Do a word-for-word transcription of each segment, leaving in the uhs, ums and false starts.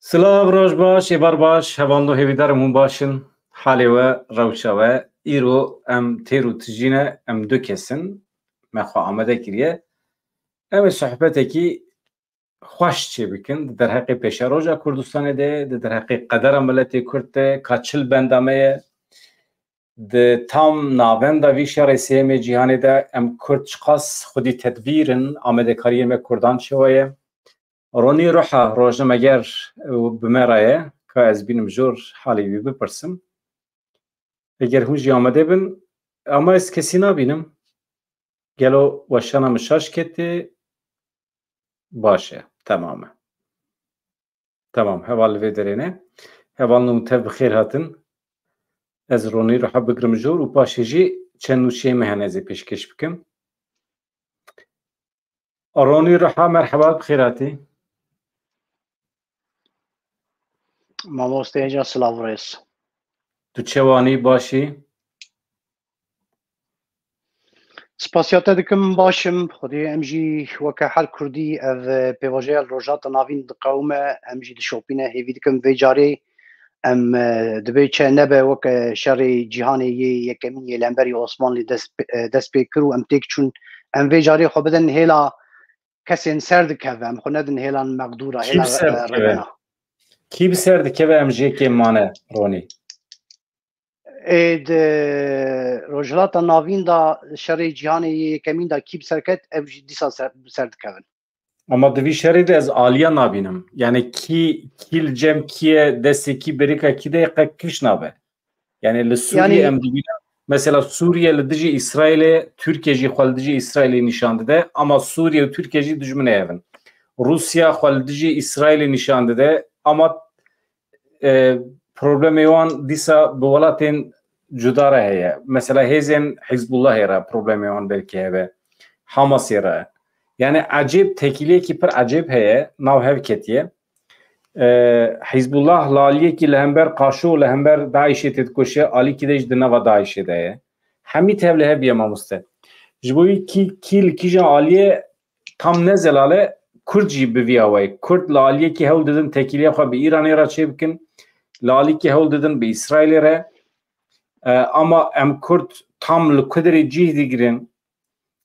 Silav, roj baş, êvar baş, hevalno hêvîdar im hûn baş in. Halê we, rewşa we, îro em têr û tijî ne, em du kes in. Me xwe amade kiriye. Em ê sohbetekî xweş çêbikin di derheqê pêşeroja Kurdistanê de, di derheqê qedera miletê Kurd de, ka çi li benda me ye. Di tam navenda vî şerê sêyemê cîhanê de em Kurd çiqas xwedî tedbîr in, amadekariyê me Kurdan çawa ye? Ronî Ruha rojnameger û bi me re ye, ka ez bînim jor halê wî bipirsim. Eger hûn jî amade bin, ama ez kesî nabînim. Gelo weşana min şaş ketê? Baş e, temam e. Temam, heval li vê derê ne. Hevalno hûn tev bi xêr hatin. Ez Ronî Ruha bigrim jor û paşê jî çend nûçeyê me hene ez ê pêşkêş bikim. Ronî Ruha, merheba, bi xêr hatî. Mamoste Heca, silav û rêz. Tu çewanî, başî? Spasiya te dikim, baş im. Xwedê em jî weke her Kurdî ev, e, pêvajoya li Rojhilata Navîn diqewime, em jî dişopîne. Hêvî dikim vê carê em, e, dibê çi nebe weke şerê cîhanê yê yekemîn yê li hemberî Osmanlî dest pê, e, dest pê kir û em têk çûn. Em vê carê xwe bidin hêla kesên ser dikeve, em xwe nedin hêlan mexdûra, Kî hêla, bi ser e, dikeve? Revena. Kî bi ser dikeve, em jê kêm mane, Ronî? Ê di Rojhilata Navîn de şerê cîhanê yê yekemîn de kî bi ser ket, ev jî dîsa ser, bi ser dikevin. Ama di vî şerê de ez aliya nabînim. Yani kî, kî li cem kî ye, destê kî birika kî de ye, qe kiş nabe. Yani li Sûriyê Yani em dibînin, mesela Sûriye li dijî Îsraîlê, Tirkiye jî xwe li dijî Îsraîlê nîşan dide, ama Sûriye û Tirkiye jî dijminê hev in. Rûsya xwe li dijî Îsraîlê nîşan dide, ama, e, problemê wan dîsa bi welatên cuda re heye. Mesela hêzên Hizbullahê re problemê wan belkî hebe, Hamasê re. Yani ecêb, tekîliyekî pir ecêb heye, nav hev ketiye. E, Hizbullah li aliyekî li hember Qaşo, li hember DAIŞê têdikoşe, alîkî de jî di nava DAIŞê de ye. Hemî tev li hev bûye, mamoste. Ji bo wî kî, kî li kîjan aliyê tam ne zelal e, Kurd jî bi vî awayî. Kurd li aliyekî hewl didin tekîliya xwe bi Îranê re çêbikin, li alîkî hewl didin bi Îsraîlê re. E, ama em Kurd tam li ku derê cih digirin,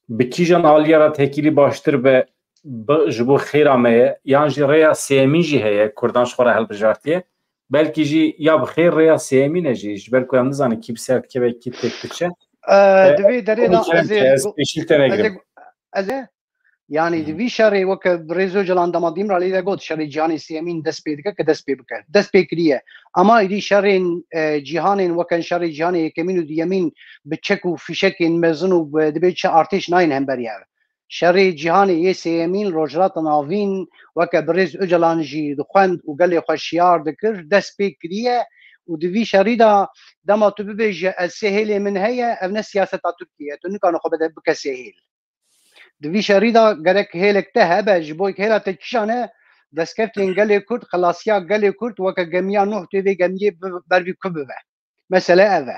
bi kîjan aliya re tekîlî baştir be, bi, ji bo xêra me ye, yan jî rêya sêyemîn jî heye, Kurdan ji xwe re hilbijartiye. Belkî jî ya bi xêr rêya sêyemîn e jî, ji ber ku em nizanin kî bi ser dikeve, kî têk diçe. E, E, di vê derê de kerem ez ê ke, ez go-, pêşî te ez ê negirim. go-, ez ê, yanî Hı di hı. vî şerê weke birêz Ocalan dema dîm re lê de got, şerê cîhanê sêyemîn dest pê dike, ke dest pê bike. Dest pê kiriye. Ama êdî şerên, e, cîhanên weke şerê cîhanê yekemîn û duyemîn bi çek û fîşekên mezin û bi, dibê çi artêş nayên hemberî ev. Şerê cîhanê yê sêyemîn Rojhilata Navîn weke birêz Ocalan jî dixwend û gelê xwe şiyar dikir, dest pê kiriye û di vî şerî de dema tu bibêje ez sê hêlê min heye, ev ne siyaseta Tirkiyê ye. Tu nikane xwe bide bike sê hêl. Di vî şerî de gerek hêlek te hebe, ji bo hêla te kîjan e, destkeftên gelê Kurd, xelasiya gelê Kurd weke gemiya Nuh tê vê gemiyê bi-, ber vî ku bibe. Mesele ev e.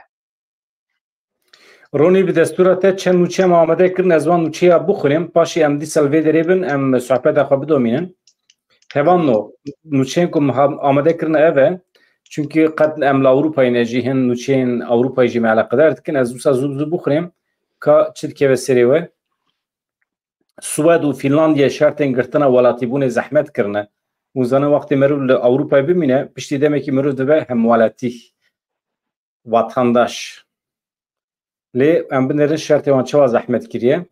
Ronî, bi destûra te çend nûçe me amade kirin, ez wan nûçeya bixwînim, paşê em dîsa li vê derê bin, em sohbeta xwe bidomînin. Hevalno, nûçeyên ku me ha-, amade kirine ev e, çunkî qet em li Ewropayê ne jî, hin nûçeyên Ewropayê jî me eleqedar dikin, ez wisa zû bi zû bixwînim, ka çi dikeve serê we. Swed û Fînlandya şertên girtina welatîbûnê zehmet kirine. Hûn zanin wextê meriv li Ewropayê bimîne, piştî demekî meriv dibe hemwelatî, vatandaş. Lê em binêrin şertê wan çawa zehmet kiriye.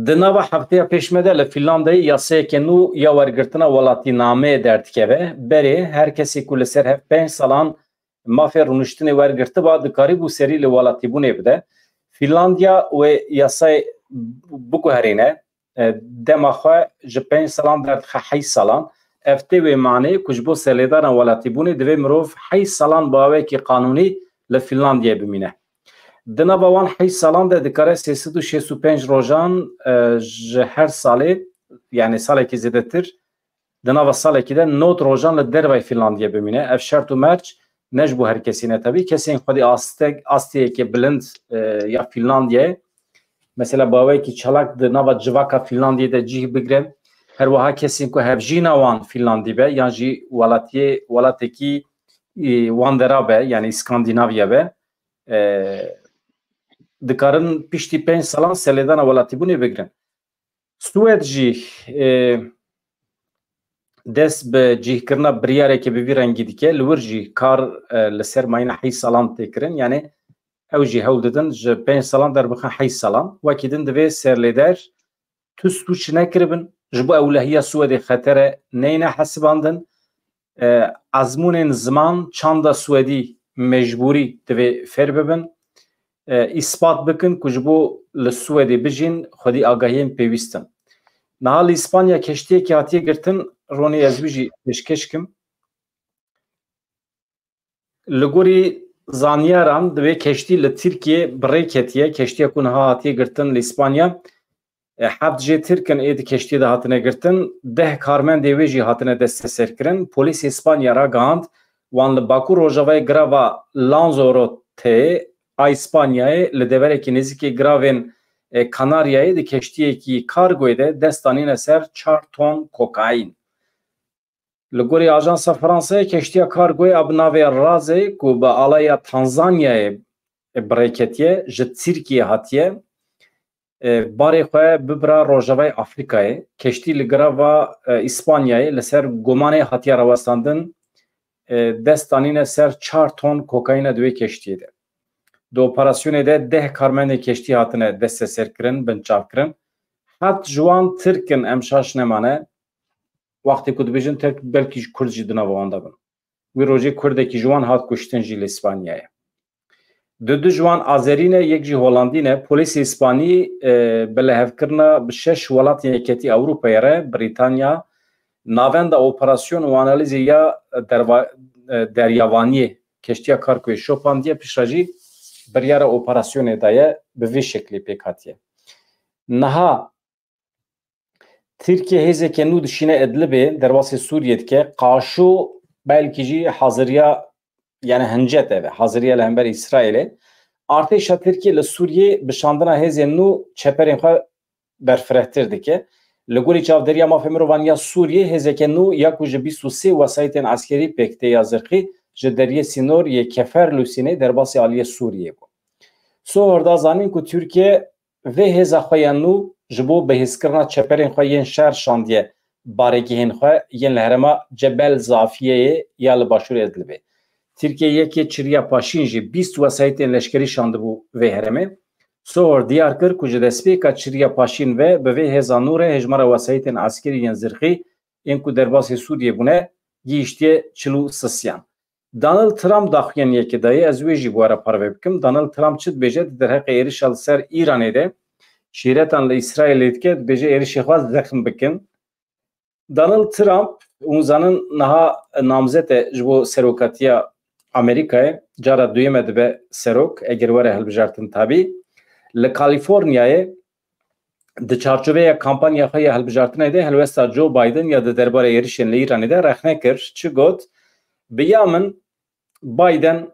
Di nava hefteya pêş me de li Fînlandiyê yasayeke nû ya wergirtina welatînameyê derdikeve. Berê her kesê ku li ser hev pênc salan mafê rûniştinê wergirtiba, dikarîbû serî li welatîbûnê bide. Fînlandiya wê yasayê biguherîne, e, dema xwe ji pênc salan derdixe heşt salan. Ev tê wê manê ku ji bo serlêdana welatîbûnê divê mirov heşt salan bi awayekî qanûnî li Fînlandiyê bimîne. Di nava wan heşt salan de dikare sê sed û şêst û pênc rojan, e, ji her salê, yani salekî zêdetir, di nava salekî de nod rojan li dervayî Fînlandiyê bimîne. Ev şert û merc ne ji bo her kesî ne tevî. Kesên xwedî astek-, astiyeke bilind, e, ya Fînlandiyê, mesela bi awayekî çalak di nava civaka Fînlandiyê de cih bigire. Her wiha kesên ku hevjîna wan Fînlandî be yan jî welatiyê, welatekî, e, wan dera be, yanî Skandînavya be, e, dikarin piştî pênc salan serlêdana welatîbûnê bigirin. Swêd jî, e, dest bi cihkirina biryareke bi vî rengî dike. Li wir jî kar, e, li ser mayîna heyş salan tê kirin. Yanî ew jî hewl didin ji pênc salan derbixin heyş salan. Wekî din divê serlêder tust û çi nekiribin, ji bo ewlehiya Swêdê xetere neyne hesibandin. E, ezmûnên ziman, çanda Swêdî mecbûrî divê fêr bibin. E, îspat bikin ku ji bo li Swêdê bijîn, xwedî agahiyên pêwîst in. Niha li Îspanya keştiyekî hatiye girtin, Ronî, ez wî jî pêşkêş kim. Li gorî zanyaran, divê keştî li Tirkiyê bi rê ketiye. Keştiya ku niha hatiye girtin li Îspanya, e, heft jê Tirk in ê di keştiyê de hatine girtin. Deh karmendê wê jî hatine desteserkirin. Polîsê Îspanya ragihand, wan li bakur rojavayê girava Lanzarote a Îspanyayê li deverekî nêzîkê giravên, e, Kanaryayê di keştiyekî kargoyê de dest danîne ser çar ton kokaîn. Li gorî ajansa Fransayê, keştiya kargoyê a bi navê Razê ku bi alaya Tanzanyayê bi rê ketiye, ji Tirkiyê hatiye, e, barê xwe bibira rojavayê Afrîkayê. Keştî li girava, e, Îspanyayê li ser gumanê hatiye rawestandin, e, dest danîne ser çar ton kokaîna di wê keştiyê de. Di operasyonê de deh karmendên keştî hatine desteserkirin, binçavkirin. Heft ji wan Tirk in, em şaş nemane. Wextê ku dibêjin Tirk, belkî ji Kurd jî di nava wan de bin. Wî rojê Kurdekî ji wan hat kuştin jî li Îspanyayê. Du, du ji wan Azerî ne, yek jî Holandî ne. Polîsê Îspanî, e, bi lihevkirina bi şeş welatên Yeketî Ewropayê re, Brîtanya, navenda operasyon û analîzê ya derva-, e, deryavaniyê keştiya kargoyê şopandiye, piştre jî biryara operasyonê daye, bi vî şeklî pêk hatiye. Niha Tirkiye hêzeke nû dişîne Idlibê, derbasê Sûriyê dike. Qaşo belkî jî haziriya, yani hincet ev e, haziriya li hember Îsraîlê. Artêşa Tirkiye li Sûriyê bi şandina hêzên nû çeperên xwe berfirehtir dike. Li gorî çavdêriya mafê mirovan ya Sûriyê, hêzeke nû ya ku ji bîst û sê wesayîtên eskerî pêk tê ya zirxî ji deriyê sînor yê Keferlûsînê derbasî aliyê Sûriyê bû. Sohor da zanîn ku Tirkiye vê hêza xwe ya nû ji bo bihêzkirina çeperên xwe yên şer şandiye baregihên xwe yên li herêma Cebel Zafiyeyê ya li başûrê Idlibê. Tirkiye yekê çiriya paşîn jî bîst wesayîtên leşkerî şandibû vê herêmê. Sohor diyar kir ku ji destpêka çiriya paşîn ve bi vê hêza nû re hejmara wesayîtên eskerî yên zirxî yên ku derbasê Sûriyê bûne gihîştiye çil û sisiyan. Donald Trump daxuyaniyekê daye, ez wê jî bi we re parve bikim. Donald Trump çi dibêje di derheqê êrişa li ser Îranê de? Şîretan li Îsraîlê dike, dibêje êrişê xwe zexm bikin. Donald Trump, hûn zanin, niha namzet e ji bo serokatiya Amerîkayê. Cara duyem e dibe serok, eger were hilbijartin tabî. Li Kalîforniyayê di çarçoveya kampanya xwe ya hilbijartinê de helwesta Joe Biden ya di derbarê êrişên li Îranê de rexne kir. Çi got? Bi ya min Biden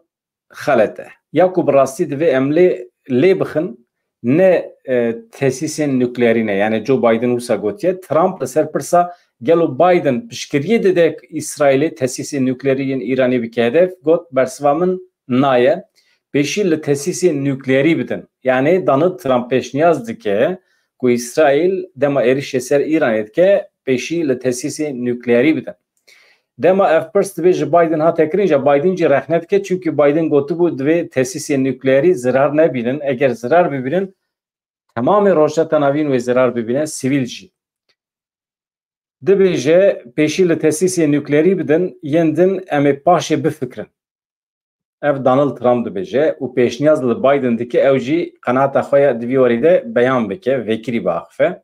xelet e. Ya ku bi rastî divê em lê, lê bixin, ne, e, tesîsên nukleerî ne. Yani Joe Biden wisa gotiye. Trump li ser pirsa gelo Biden piştgiriyê dide Îsraîlê tesîsên nukleerî yên Îranê bike hedef, got, bersiva min na ye. Pêşî li tesîsên nukleerî bidin. Yani Donald Trump pêşniyaz dike ku Îsraîl dema êrişê ser Îranê dike, pêşî li tesîsên nukleerî bidin. Dema ev pirs divê ji Biden hate kirin, ja Biden jî rexne dike, çunkî Biden gotibû divê tesîsên nukleerî zirar nebînin. Eger zirar bibînin, temamê Rojheta Navîn wê zirar bibîne, sivîl jî. Dibêje, pêşî li tesîsê nukleerî bidin, yên din em ê paşê bifikirin. Ev Donald Trump dibêje û pêşniyaz li Biden dike, ew jî qenaeta xwe ya di vî warî de beyan bike, vekirî biaxife.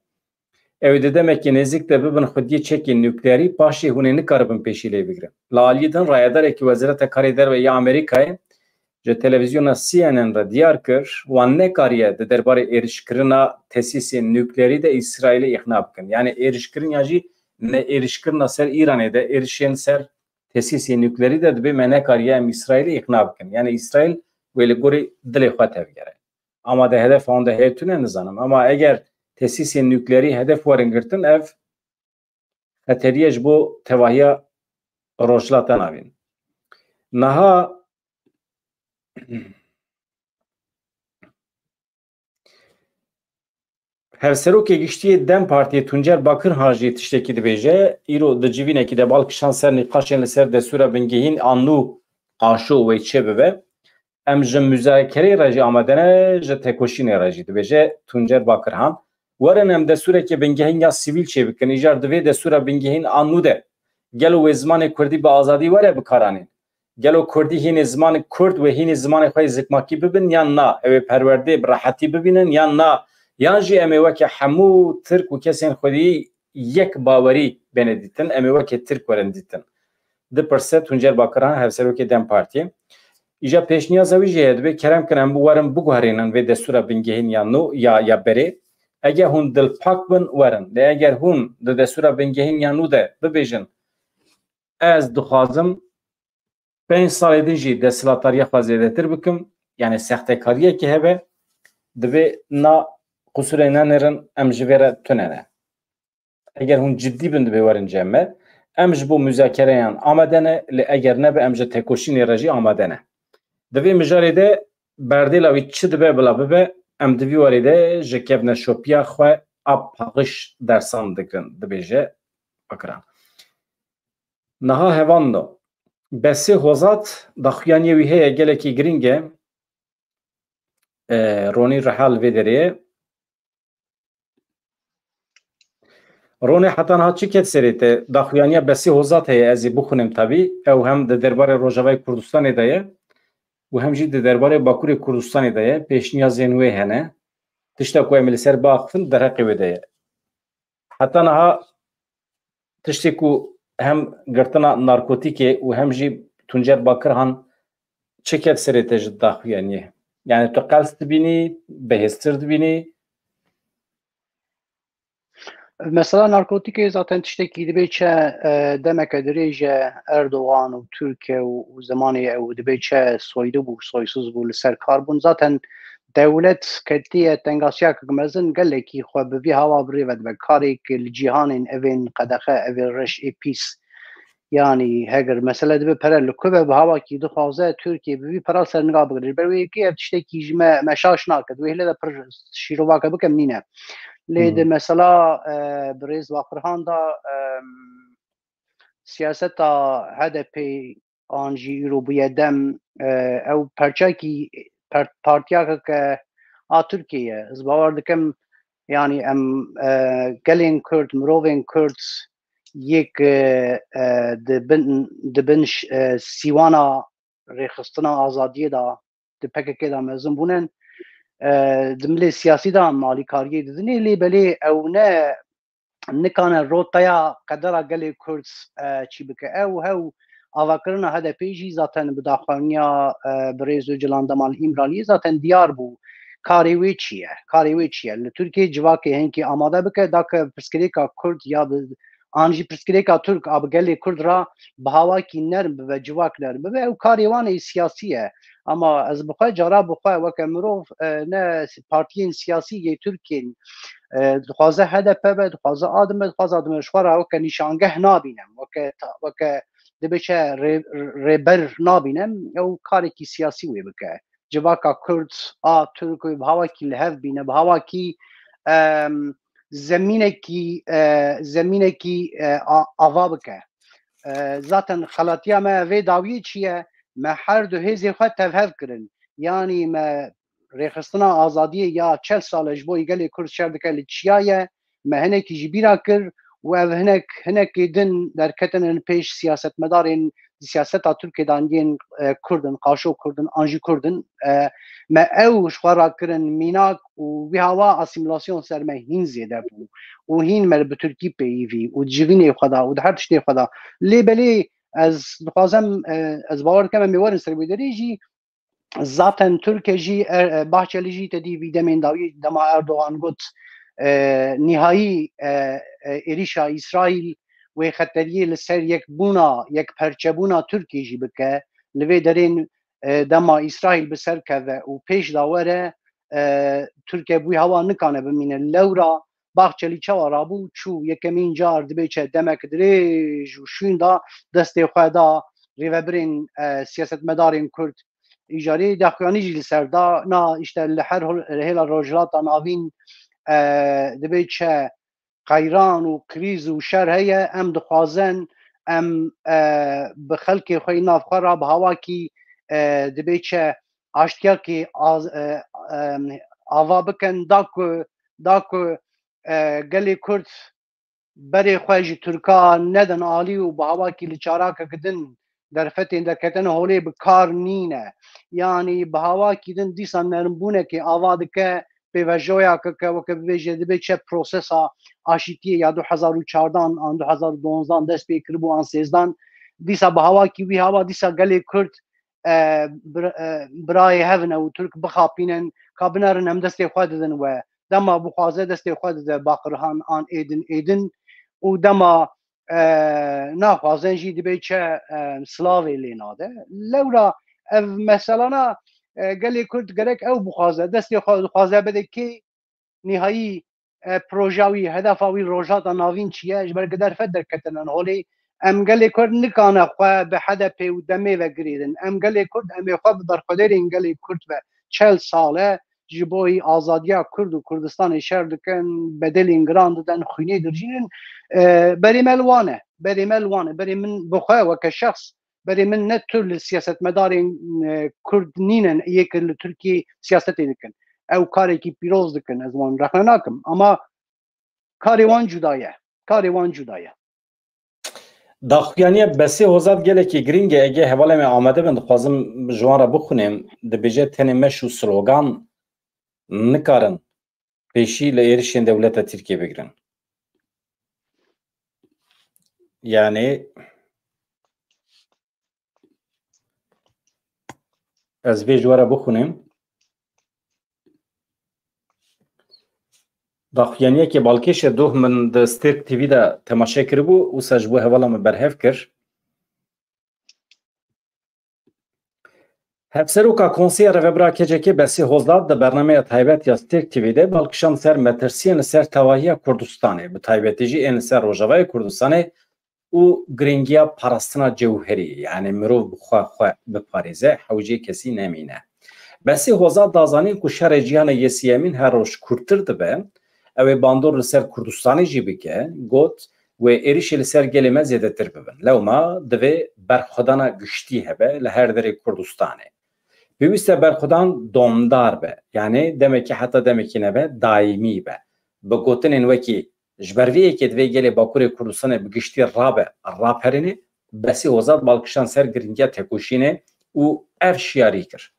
Ew ê di demekî nêzîk de bibin xwediyê çekên nukleerî, paşê hûn ê nikaribin pêşî lê bigirin. Li aliyê din rayedarekî Wezareta Karê Derve ya Amerîkayê ji televîzyona C N N re diyar kir, wan nekariye di derbarê êrişkirina tesîsên nukleerî de Îsraîlê îqna bikin. Yani êrişkirin ya jî ne êrişkirina ser Îranê de, êrişên ser tesîsê nukleerî de dibê me nekariye em Îsraîlê îqna bikin. Yani Îsraîl wê li gorî dilê xwe tevgere. Ama de hedef wan de heye tune nizanim. Ama eger tesîsên nukleerî hedef werin girtin, ev xeteriye ji bo tevahiya Rojhilata Navîn. Niha Hevserokê Giştî yê DEM Partiyê Tuncer Bakirhan jî tiştekî dibêje. Îro di civînekî de bal kişand ser nîqaşên li ser destûra bingehîn a nû qaşo wê çêbibe. Em ji muzakereyê re jî amade ne, ji tekoşînê re jî, dibêje Tuncer Bakirhan. Werin em destûrekê bingehîn ya sivîl çêbikin. Îcar divê destûra bingehîn a nû de gelo wê zimanê kurdî bi azadî were bikaranîn? Gelo kurdî hînê zimanê kurd wê hînê zimanê xwe yê zikmakî bibin yan na? Ew ê perwerdê bi rehetî bibînin yan na? Yan jî em ê weke hemû tirk û kesên xwedî yek bawerî bêne dîtin, em ê weke tirk werin dîtin? Dipirse Tuncer Bakirhan, hevserokê DEM Partiyê. Îja pêşniyaza wî jî heye, dibê kerem kin em werin biguherînin vê destûra bingehîn ya nû ya, ya berê. Eger hûn dilpak bin werin. Lê eger hûn di destûra bingehîn ya nû de bibêjin, ez dixwazim pênc salê din jî desthilatdariya xwe zêdetir bikim, yani sextekariyekê hebe, dibê na qusûrê nenêrin, em ji vê re tune ne. Eger hûn ciddî bin, dibê werin cem me. Em ji bo muzakereyan amade ne, lê eger nebe, em ji tekoşînê re jî amade ne. Di vê mijarê de berdêla wî çi dibe bila bibe, em di vî warê de ji kevneşopiya xwe a paxiş dersan dikin, dibêje Akran. Niha hevan do. Besê Hozat daxuyaniyê wî heye, gelekî girîng e. E, Ronî Rihal vê derê ye. Ronê, heta niha çi ket serê te? Daxuyaniya Besê Hozat heye, ez ê bixwînim tabî. Ew hem di derbarê Rojavayê Kurdistanê de ye û hem jî di derbarê Bakurê Kurdistanê de ye. Pêşniyazên wê hene. Tişta ku em ê li ser biaxifin derheqê wê de ye. Heta niha tiştê ku hem girtina narkotîkê û hem jî Tuncer Bakirhan çi ket serê te ji daxuyaniyê? Yani tu qels dibînî, bihêztir dibînî? Mesela narkotîkê zaten tiştekî dibê çi, e, demeke dirêj e Erdogan û Tirkiye û, û zemanê ew dibê çi soyli bû, soysuz bû, li ser kar bûn. Zaten dewlet ketiye tengasiyakek mezin, gelekî xwe bi vî hawa bi rê ve dibe. Karê ku li cîhanên evên qedexe, evên reş ê pîs, yanî heger mesele dibe pere li ku ve, bi hawakî dixwaze Tirkiye bi vî pera serniga bigire. Ji ber wê yekê ev tiştekî ji me, me şaş nake. Di wê hêle de pir şîrovake bikim nîne. Lê di mesela, e, birêz Bakirhan de, e, siyaseta H D P an jî îro bûye DEM, e, ew perçekî, per-, partiyakeke a Tirkiyê ye. Ez bawer dikim, yanî em, e, gelên Kurd, mirovên Kurd yek, e, e, di bin, di bin ş-, e, sîwana rêxistina azadiyê de, di P K K de mezin bûne, e, di milê siyasî de em alîkariyê didinê, lê belê ew ne nikane roteya qedera gelê Kurd, e, çî bike. Ew hew avakirina H D P jî zaten bi daxuyaniya, e, birêz Ocalan dema li Îmraliyê zaten diyar bû. Karê wê çi ye? Karê wê çi ye? Li Tirkiyê civakê hinkî amade bike, da ke pirsgirêka Kurd ya bi, an jî pirsgirêka Tirk a bi gelê Kurd re bi hawakî nerm bibe, civak nerm bibe. Ew karê wan ê siyasî ye. Ama ez bi xwe cara bi xwe weke mirov, e, ne partiyên siyasî yê Tirkiyên, e, dixwaze H D P be, dixwaze a din be, dixwaze a din be, ji xwe re weke nîşangeh nabînim, weke ta-, weke dibe çi rê-, rêber nabînim. Ew karekî siyasî wê bike. Civaka Kurd a Tirk wê bi hawakî li hev bîne, bi hawakî, em, zemînekî, e, zemînekî, e, a-, ava bike. E, zaten xelatiya me vê dawiyê çi ye? Me her du hêzên xwe tevhev kirin. Yanî me rêxistina azadiyê ya çel sal e ji bo gelê Kurd şer dike li çiya ye. Me hinekî ji bîra kir û ev hinek, hinekê din derketine li pêş siyasetmedarên di siyaseta Tirkiyê de yên, e, Kurd in, qaşo Kurd in, an jî Kurd in. E, me ew ji xwe re kirin mînak û wî hawa asîmîlasyon ser me hîn zêde bû û hîn me li bi Tirkî peyivî û di civînê xwe de û di her tiştê xwe de. Lê belê ez dixwazim, e, ez bawer dikim em ê werin ser wê derê jî. Zaten Tirkiye jî, e, e, Bahçeli jî te dî vî demên dawî dema Erdogan got, e, nihayî, e, e, êrîşa Îsraîl wê xeteriyê li ser yekbûna, yekperçebûna Tirkiyê jî bike. Li vê derên, e, dema Îsraîl bi ser keve û pêş de were, e, Tirkiye bi wî hawa nikane bimîne. Lewra Bahçelî çawa rabû, çû yekemîn car dibê çi demek dirêj û şûn da destê xwe da rêvebirên, e, siyasetmedarên Kurd. Îcarê daxuyanî jî li ser da, na, îşte li her hol-, hêla Rojhilata Navîn, e, dibê çi qeyran û krîz û şer heye, em dixwazin em, e, bi xelkê xwe yî nav xwe re bi hawakî, e, dibê çi aştiyakê az-, e, e, ava bikin, da ku, da ku, e, gelê Kurd berê xwe ji Tirka nedin alî û bi hawakî li çarakek din derfetên derketine holê bi kar nîne. Yanî bi hawakî din dîsa nermbûnekê ava dike, pêvajoyeke ke weke bibêje dibê çi prosesa aşîtiyê ya du hezar û çardan an du hezar û donzdan dest pê kiribû an sêzdan, dîsa bi hawakî wî hawa dîsa gelê Kurd, e, bir-, e, birayê hev ne û Tirk bixapînin, ka binerin em destê xwe didin we. Dema bixwaze destê xwe dide Baqirhan an êdin êdin û dema, e, naxwazin jî dibê çi, e, silavê lê nade. Lewra ev meselana, e, gelê Kurd gerek ew bixwaze, destê xwe dixwaze bide kê, nihayî, e, proja wî, hedefa wî Rojhilata Navîn çi ye? Ji ber ku derfet derketine holê, em gelê Kurd nikane xwe bi H D P û demê ve girêdin. Em gelê Kurd, em ê xwe bi berxwedêrên gelê Kurd ve çel sal e ji bo yî azadiya Kurd û Kurdistanê şer dikin, bedelên giran didin, xwînê dirjînin. E, berê me li wan e, berê me li wan e. Berê min bi xwe weke şexs, berê min ne tu li siyasetmedarên, e, Kurd nînin yê ku li Tirkiyê siyasetê dikin. Ew karekî pîroz dikin, ez wan rexne nakim. Ama karê wan cuda ye. Karê wan cuda ye. Daxuyaniya Besê Hozat gelekî girîng e. Ege hevalê me amade bin, dixwazim ji wan re bixwînim. Dibêje tenê meş û slogan nikarin pêşî li êrişên dewleta Tirkiyê bigirin. Yani ez vê ji we re bixwînim. Daxuyaniyekê balkêş e, doh min di Stêrk T V de temaşe kiribû, wisa ji bo hevala min berhev kir. Hevseroka Konseya Rêvebira K C K Besî Hozat di bernameya taybet ya Stêrk T V de balkişan ser metirsiyên li ser tevahiya Kurdistanê, bi taybetî jî ên li ser Rojavayê Kurdistanê û giringiya parastina cewherî, yanî mirov bi xwe xwe biparêze, hewcê kesî nemîne. Besî Hozat da zanîn ku şerê cîhanê yê siyemîn her roj kûrtir dibe, ew ê bandor li ser Kurdistanê jî bike, got, wê êrişê li ser gelê me zêdetir bibin. Lewma divê berxwedana giştî hebe li her derê Kurdistanê. Pêwîst e berxwedan domdar be, yanî demekî heta demekî nebe, daîmî be. Bi gotinên wekî ji ber vê yekê divê gelê Bakurê Kurdistanê bi giştî rabe, raperîne, Besî Hozat balkişan ser giringiya tekoşînê û ev şiyarî kir.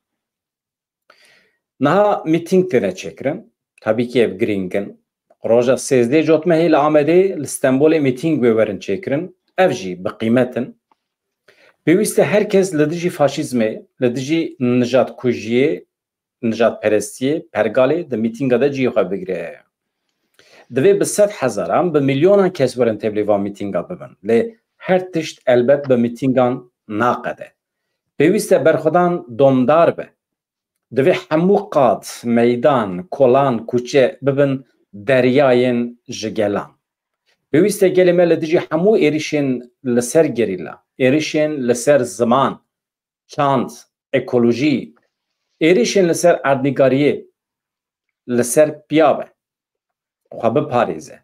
Niha mîtîng têne çêkirin. Tabî ki ev girîng in. Roja sêzdeh cotmehê li Amedê, li Stenbolê mîtîng wê werin çêkirin. Ev jî bi qîmet in. Pêwîst e her kes li dijî faşîzmê, li dijî nijatkujiyê, nijadperestiyê, pergalê di mîtînga de cihê xwe bigire. Divê bi sed hezaran, bi milyonan kes werin tevlî van mîtînga bibin. Lê her tişt elbet bi mîtîngan naqede. Pêwîst e berxwedan domdar be. Divê hemû qad, meydan, kolan, kuçe bibin deryayên ji gelan. Pêwîst e gelê me li dijî hemû êrişên li ser gerîla, êrişên li ser ziman, çand, ekolojî, êrişên li ser erdnîgariyê, li ser piya be, xwe biparêze.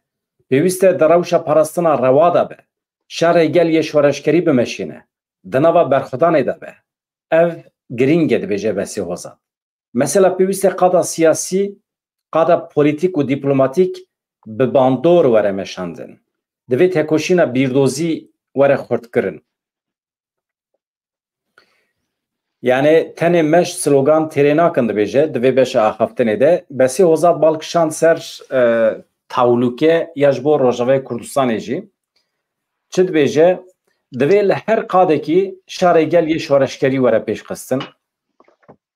Pêwîst e di rewşa parastina rewa de be, şerê gel yê şoreşgerî bimeşîne, di nava berxwedanê de be. Ev girîng e, dibêje Besî Hozat. Mesela pêwîst e qada siyasî, qada polîtîk û dîplomatîk bi bandor were meşandin. Divê tekoşîna bîrdozî were xurtkirin. Yani tenê meş slogan têrê nakin dibêje, di vê beşa axaftinê de. Besî Hozat balkişand ser, e, tawlûke ya ji bo Rojavayê Kurdistanê jî. Çi dibêje? Divê li her qadekî şerê gel yê şoreşgerî were pêşxistin.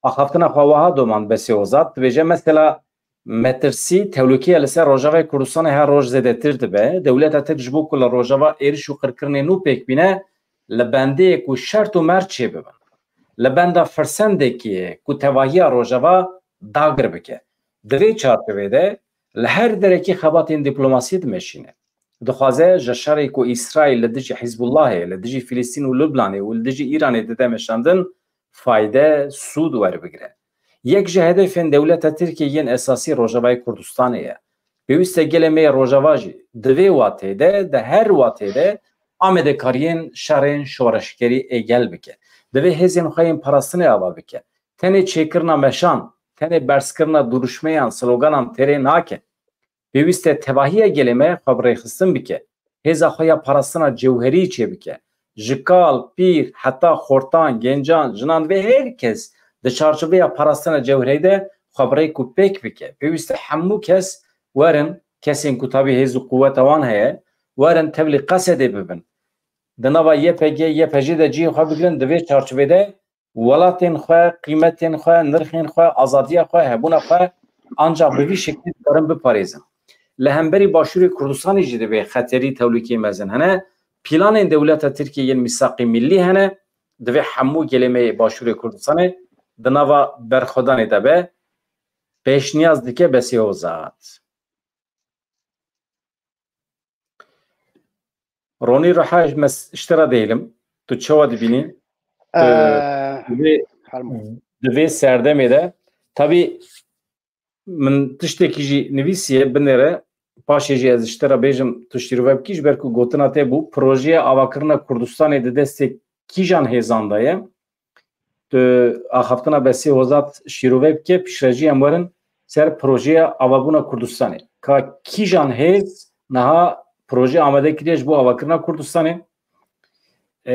Axaftina xwe wiha domand Besî Hozat. Dibêje mesela metirsî, tewlûkiya li ser Rojavayê Kurdistanê her roj zêdetir dibe. Dewleta Tirk ji bo ku li Rojava êriş û qirkirinê nû pêk bîne, li bendê ku şert û mert çêbibin, li benda firsendekî ku tevahiya Rojava dagir bike. Di vê çarçovê de Li her derekî xebatên dîplomasiyê dimeşîne. Dixwaze ji şerê ku Îsraîl li dijî Hizbullahê, li dijî Filistîn û Lubnanê û li dijî Îranê dide meşandin, fayde, sûd werbigire. Yek ji hedefên dewleta Tirkiyê yên esasî Rojavayê Kurdistanê ye. Pêwîst e gelê me yê Rojava jî di vê watê de, di her watê de amadekariyên şerên şoreşgerî êgel bike. Divê hêzên xwe yên parastinê ava bike. Tenê çêkirina meşan, tenê berzkirina dirûşmeyan, sloganan têrê nake. Pêwîst e tevahiya gelê me xwe bi rêxistin bike. Hêza xwe ya parastina cewherî çêbike. Ji kal, pîr, heta xortan, gencan, jinan ve her kes di çarçoveya parastina cewherî de xwe bi rêk û pêk bike. Pêwîst e hemû kes werin, kesên ku tabî hêz û quweta wan heye, werin tevlî Qesedê bibin. Di nava Y P G, Y P J de cihê xwe bigirin, di vê çarçovê de welatên xwe, qîmetên xwe, nirxên xwe, azadiya xwe, hebûna xwe ancax bi vî şeklî dikarin biparêzin. Li hemberî Başûrê Kurdistanê jî divê xeterî tehlûkeyê mezin hene. Planên dewleta Tirkiyê yên mîsaqê millî hene. Divê hemû gelê me yê Başûrê Kurdistanê di nava berxwedanê de be. Pêşniyaz dike Besê Hozat. Ronî Reha, ez ji te re dihêlim. Tu çawa dibînî? Ee, Di vê, di vê serdemê de, tabî min tiştekî jî nivîsiye, binêre, paşê jî ez ji te re bêjim, tu şîrove bikî, ji ber ku gotina te bû, projeya avakirina Kurdistanê di destê kîjan hêzan de ye? Tu axaftina Besê Hozat şîrove bike, piştre jî em werin ser projeya avabûna Kurdistanê. Ka kîjan hêz niha proje amade kiriye ji bo avakirina Kurdistanê? E,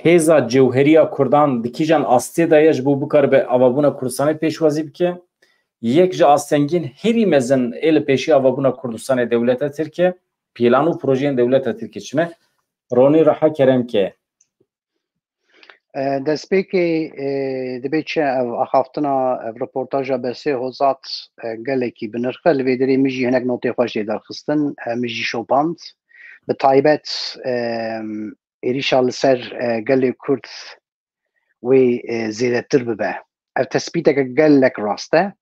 hêza cewheriya Kurdan di kîjan astê de ye ji bo bikaribe avabûna Kurdistanê pêşwazî bike? Yek ji astengên herî mezin ê li pêşî avabûna Kurdistanê dewleta Tirk e. Plan û projeyên dewleta Tirkiyê çi ne? Ronî Reha, kerem ke. E, destpêkê, e, dibê çi ev axaftina, ev reportaja Besê Hozat, e, gelekî bi nirx e. Li vê derê min jî hinek notê xwe jê derxistin, e, min jî şopand. Bi taybet, e, êrîşa li ser, e, gelê Kurd wê, e, zêdetir bibe. Ev tespîteke gelek rast e.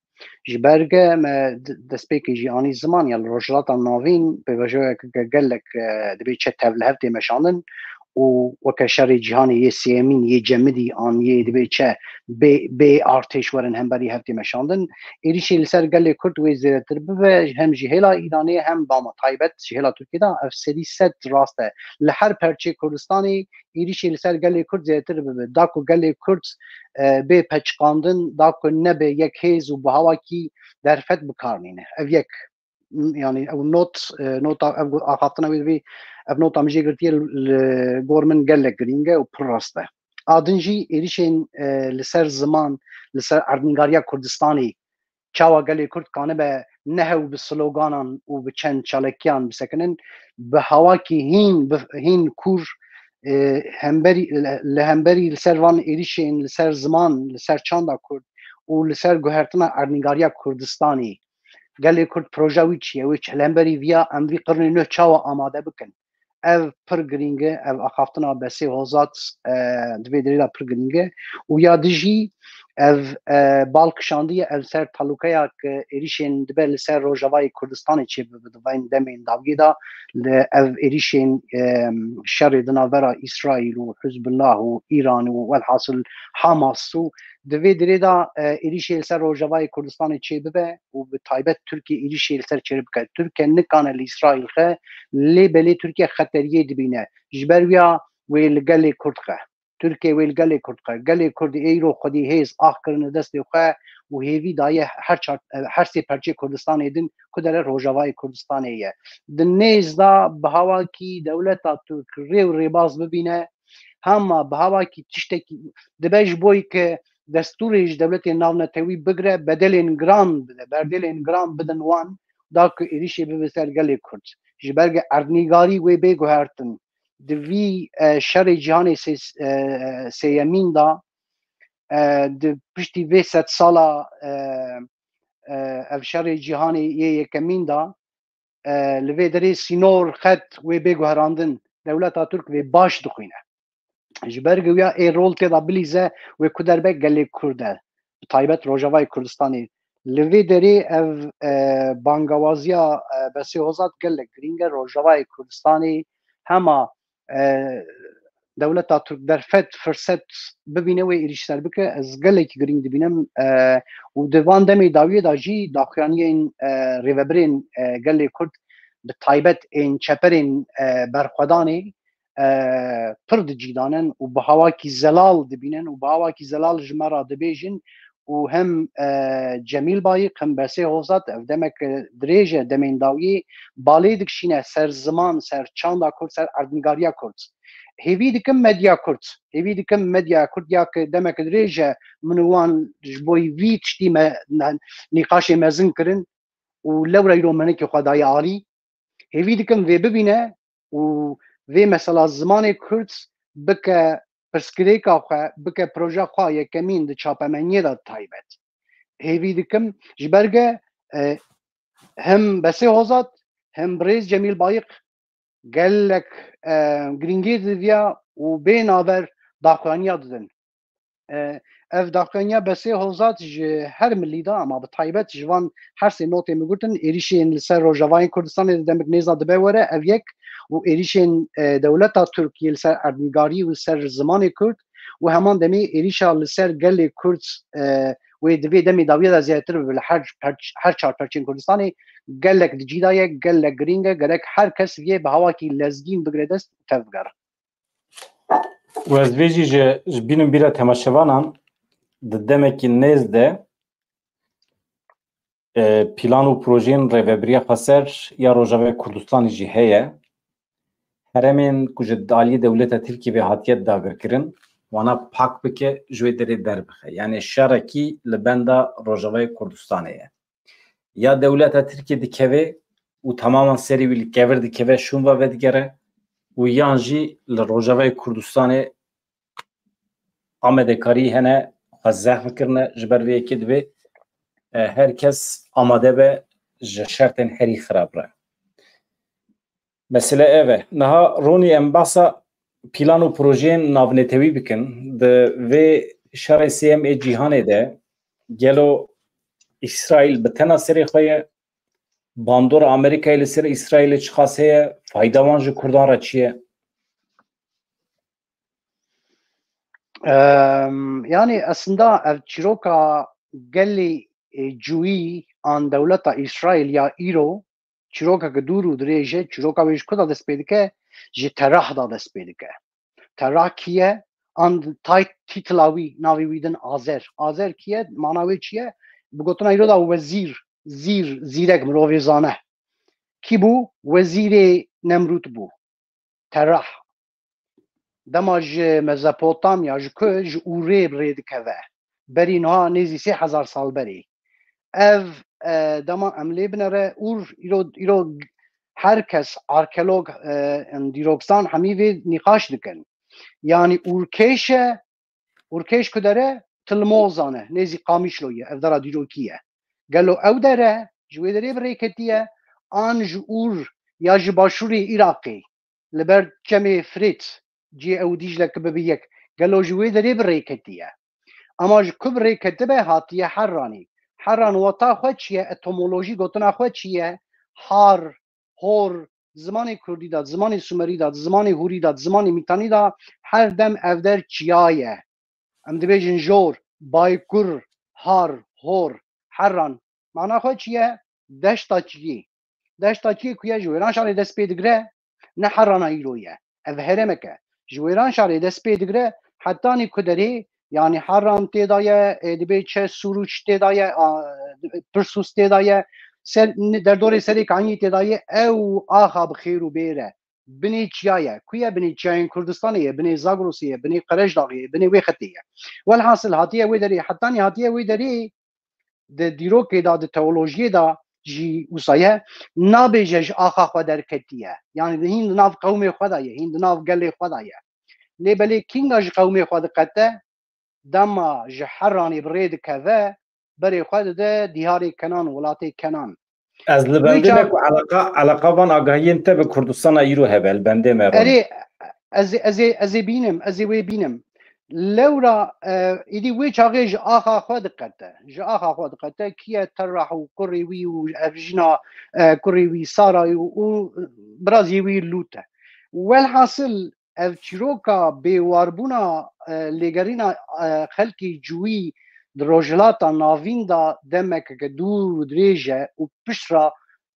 Ji ber ge me d-, destpêkê jî anî ziman ya li Rojhilata Navîn pêvajoyeke ge-, gelek, e, dibê çi tevlihev tê meşandin û weke şerê cîhanê yê sêyemîn, yê cemidî an yê dibê çi bê, bê artêş werin hemberî hev tê meşandin. Êrîşê li ser gelê Kurd wê zêdetir bibe, hem ji hêla Îranê hem bama taybet ji hêla Tirkiyê de ev sedî sed rast e. Li her perçê Kurdistanê êrîşê li ser gelê Kurd zêdetir bibe. Da ku gelê Kurd, e, bê peçiqandin, da ku nebe yek hêz û bi hawakî derfet bi kar nîne. Ev yek, yanî ew not, e, nota, ev axaftina wê divê, ev nota min jê girtiye, li gor min gelek girîng e û pir rast e. A din jî êrîşên, e, li ser ziman, li ser erdnîgariya Kurdistanê, çawa gelê Kurd kanibe nehew bi sloganan û bi çend çalekiyan bisekinin, bi hawakî hîn, bi, hîn kûr, e, hemberî, li, li hemberî li ser van êrîşên li ser ziman, li ser çanda Kurd û li ser guhertina erdnîgariya Kurdistanê. Gelê Kurd proja wî çi ye? Wê çi li hemberî viya em vî qirnê nû çawa amade bikin? Ev pir girîng e, ev axaftina Besê Hozat, e, di vê derê de pir girîng e. Û ya dijî ev, e, bal kişandiye ev ser talûkeya ku êrîşên dibe li ser Rojavayê Kurdistanê çêbibe di van demên dawiyê de, li ev êrîşên, e, şerê di navbera Îsraîl û Hizbullah û Îran û welhasil Hamas û di vê derê de, e, êrîşê li ser Rojavayê Kurdistanê çêbibe û bi taybet Tirkiye êrîşê li ser çêbike. Tirkiye nikane li Îsraîl xe, lê belê Tirkiye xeteriyê dibîne. Ji ber wiya wê li gelê Kurd xe. Tirkiye wê li gelê Kurd xe. Gelê Kurd ê îro xwedî hêz ax kirine destê xwe û hêvî daye her çar, her sê perçê Kurdistanê din ku dere Rojavayê Kurdistanê ye. Di nêz de bi hawakî dewleta Tirk rê û rêbaz bibîne, hema bi hawakî tiştekî dibe ji bo ke destûrê ji dewletên navnetewî bigire, bedelên giran bide, berdêlên giran bidin wan, da ku êrîşê bibe ser gelê Kurd. Ji ber ge erdnîgarî wê bê guhertin. Di vî, e, şerê cîhanê sê-, e, sêyemîn de, e, di piştî vê sedsala, e, e, ev şerê cîhanê yê yekemîn de, e, li vê derê sînor, xet wê bê guherandin. Dewleta Tirk vê baş dixwîne. Ji ber ku ya ê rol tê de bilîze wê ku derbe gelê Kurd e. Bi taybet Rojavayê Kurdistanê Li vê derê ev, e, bangawaziya, e, Besê Hozat gelek girîng e. Rojavayê Kurdistanê hema, e, dewleta Tirk derfet, firset bibîne wê êrîş ser bike, ez gelekî girîng dibînim, e, û di van demê dawiyê de jî daxuyaniyên, e, rêvebirên, e, gelê Kurd, bi taybet ên çeperên, e, berxwedanê, e, pir dicîdanin û bi hawakî zelal dibînin û bi hawakî zelal ji me re dibêjin û hem, e, Cemîl Bayik hem Besê Hozat, ev demek dirêj e, demên dawiyê balê dikişîne ser ziman, ser çanda Kurd, ser erdnîgariya Kurd. Hêvî dikim medya Kurd, hêvî dikim medya Kurd ya ku demek dirêj e min û wan ji bo vî tiştî me ne-, nîqaşê mezin kirin û lewra îro menekê xwe daye alî. Hêvî dikim vê bibîne û vê mesela zimanê Kurd bike pirsgirêka xwe, bike proje xwe yekemîn di çapemeniyê de taybet. Hêvî dikim ji ber ge, e, hem Besê Hozat hem birêz Cemîl Bayik gelek, e, girîngî diviya û bê naver daxuyaniya didin. E, ev daxuyaniya Besê Hozat ji her milî de, ama bi taybet ji van her sê notê min gurtin, êrîşên li ser rojavayên Kurdistanê di demik nêza dibe were, ev yek, û êrîşên, e, dewleta Tirk yê li ser erdnîgarî û li ser zimanê Kurd û heman demê êrîşa li ser gelê Kurd, e, wê di vê demê dawiya de zêdetir bibe li her, her, her çar perçên Kurdistanê gelek di cî de ye, gelek girîng e, gerek her kes vê bi hawakî lezgîn bigire dest û tev bigere. Û ez vê jî ji, ji bînim bîra temaşevanan di demekî nêz de, e, plan û projeyên Rêvebiriya Xweser ya Rojavayê Kurdistanê jî heye. Herêmên ku ji aliyê dewleta Tirkiyê ve hatiye dagirkirin, wana pak bike, ji wê derê derbixe. Yani şerekî li benda Rojavayê Kurdistanê ye. Ya dewleta Tirkiyê dikeve û temaman serê wî li kevir dikeve, şûn ve vedigere û yan jî li Rojavayê Kurdistanê amadekarî hene xwe zehf kirine, ji ber vê yekê divê, e, her kes amade be ji şertên herî xirab re. Mesele ev e. Niha Ronî, em behsa plan û projeyên navnetewî bikin. Di vê şerê sêyem ê cîhanê de gelo Îsraîl bi tena serê xwe ye? Bandora Amerîkayê li ser Îsraîlê çiqas heye? Fayda wan ji Kurdan re çi ye? Em, yani aslında ev çîroka gelê, e, cûyî an dewleta Îsraîl ya îro çîrokeke dûr û dirêj e, çîroka wê ji ku de dest pê dike? Ji Terah de dest pê dike. Terah kî ye? An tay titla wî, navê wî din Azer. Azer kî ye? Mana wê çi ye? Bi gotina îro de wezîr, zîr, zîrek, mirovê zane. Kî bû? Wezîrê Nemrûd bû. Terah. Dema ji Mezopotamya, ji ku, ji Ûrê bi rê dikeve. Berî niha nêzî sê hezar sal berê. Ev, e, dema em lê binere, Ûr îro, îro her kes, arkeolog, e, dîroksan hemî vê nîqaş dikin. Yani Ûrkêş e, Ûrkêş ku dere, Tilmozan e, nêzî Qamişlo ye, ev dera dîrokî ye. Gelo ew dere ji wê derê bi rê ketiye, an ji Ûr ya ji başûrê Iraqê, li ber çemê Firêt, cihê ew Dîcle ki bibe yek, gelo ji wê derê bi rê ketiye? Ama ji ku bi rê ketibe, hatiye Herranê. Herran wata xwe çi ye? Etimolojî gotina xwe çi ye? Har, hor, zimanê Kurdî de, zimanê Sumerî de, zimanê Hûrî de, zimanê Mîtanî de her dem ev der çiya ye. Em dibêjin jor, baykur, har, hor, Herran. Mana xwe çi ye? Deşta çiyê. Deşta çiyê ku ye ji wêran şarê dest pê digire, ne Herrana îro ye. Ev herêmek e. Ji wêran şarê dest pê digire, hetanî ku derê, yani Herran tê de ye, e, dibê çi Sûrûç tê de ye, a, Pirsûs tê de ye, ser, derdorê Serê Kanî tê de ye, ew axa bi xêr û bêr e. Binê çiya ye. Ku ye? Binê çiyayên Kurdistanê ye, binê Zagrosê ye, binê Qerejdaxê ye, binê wê xetê ye. Welhasil hatiye wê derê, hetanî hatiye wê derê, di dîrokê de, di teolojiyê de jî wisa ye, nabêje ji axa xwe derketiye. Yani hîn di nav qewmê xwe de ye, hîn di nav gelê xwe de ye. Lê belê kînga ji qewmê xwe diqete, dema ji Herranê bi rê dikeve, berê xwe dide dîharê Kenan, welatê Kenan. Ez li bendê me ku eleqa, eleqa van agahiyên te bi Kurdistana îro hebe, li bendê me. Erê, ez, ez, ez ê bînim, ez ê wê bînim. Lewra, e, îdî wê çaxê ji axa xwe diqete. Ji axa xwe diqete. Kî ye Terrah û kurê wî û ev jina, e, kurê wî Sarayê û, û birazî wî Lût e. Welhasil, ev çîroka bêwarbûna, e, lêgerîna, e, xelkê cûyî di Rojhilata Navîn de demekeke dûr û dirêj e û pişt re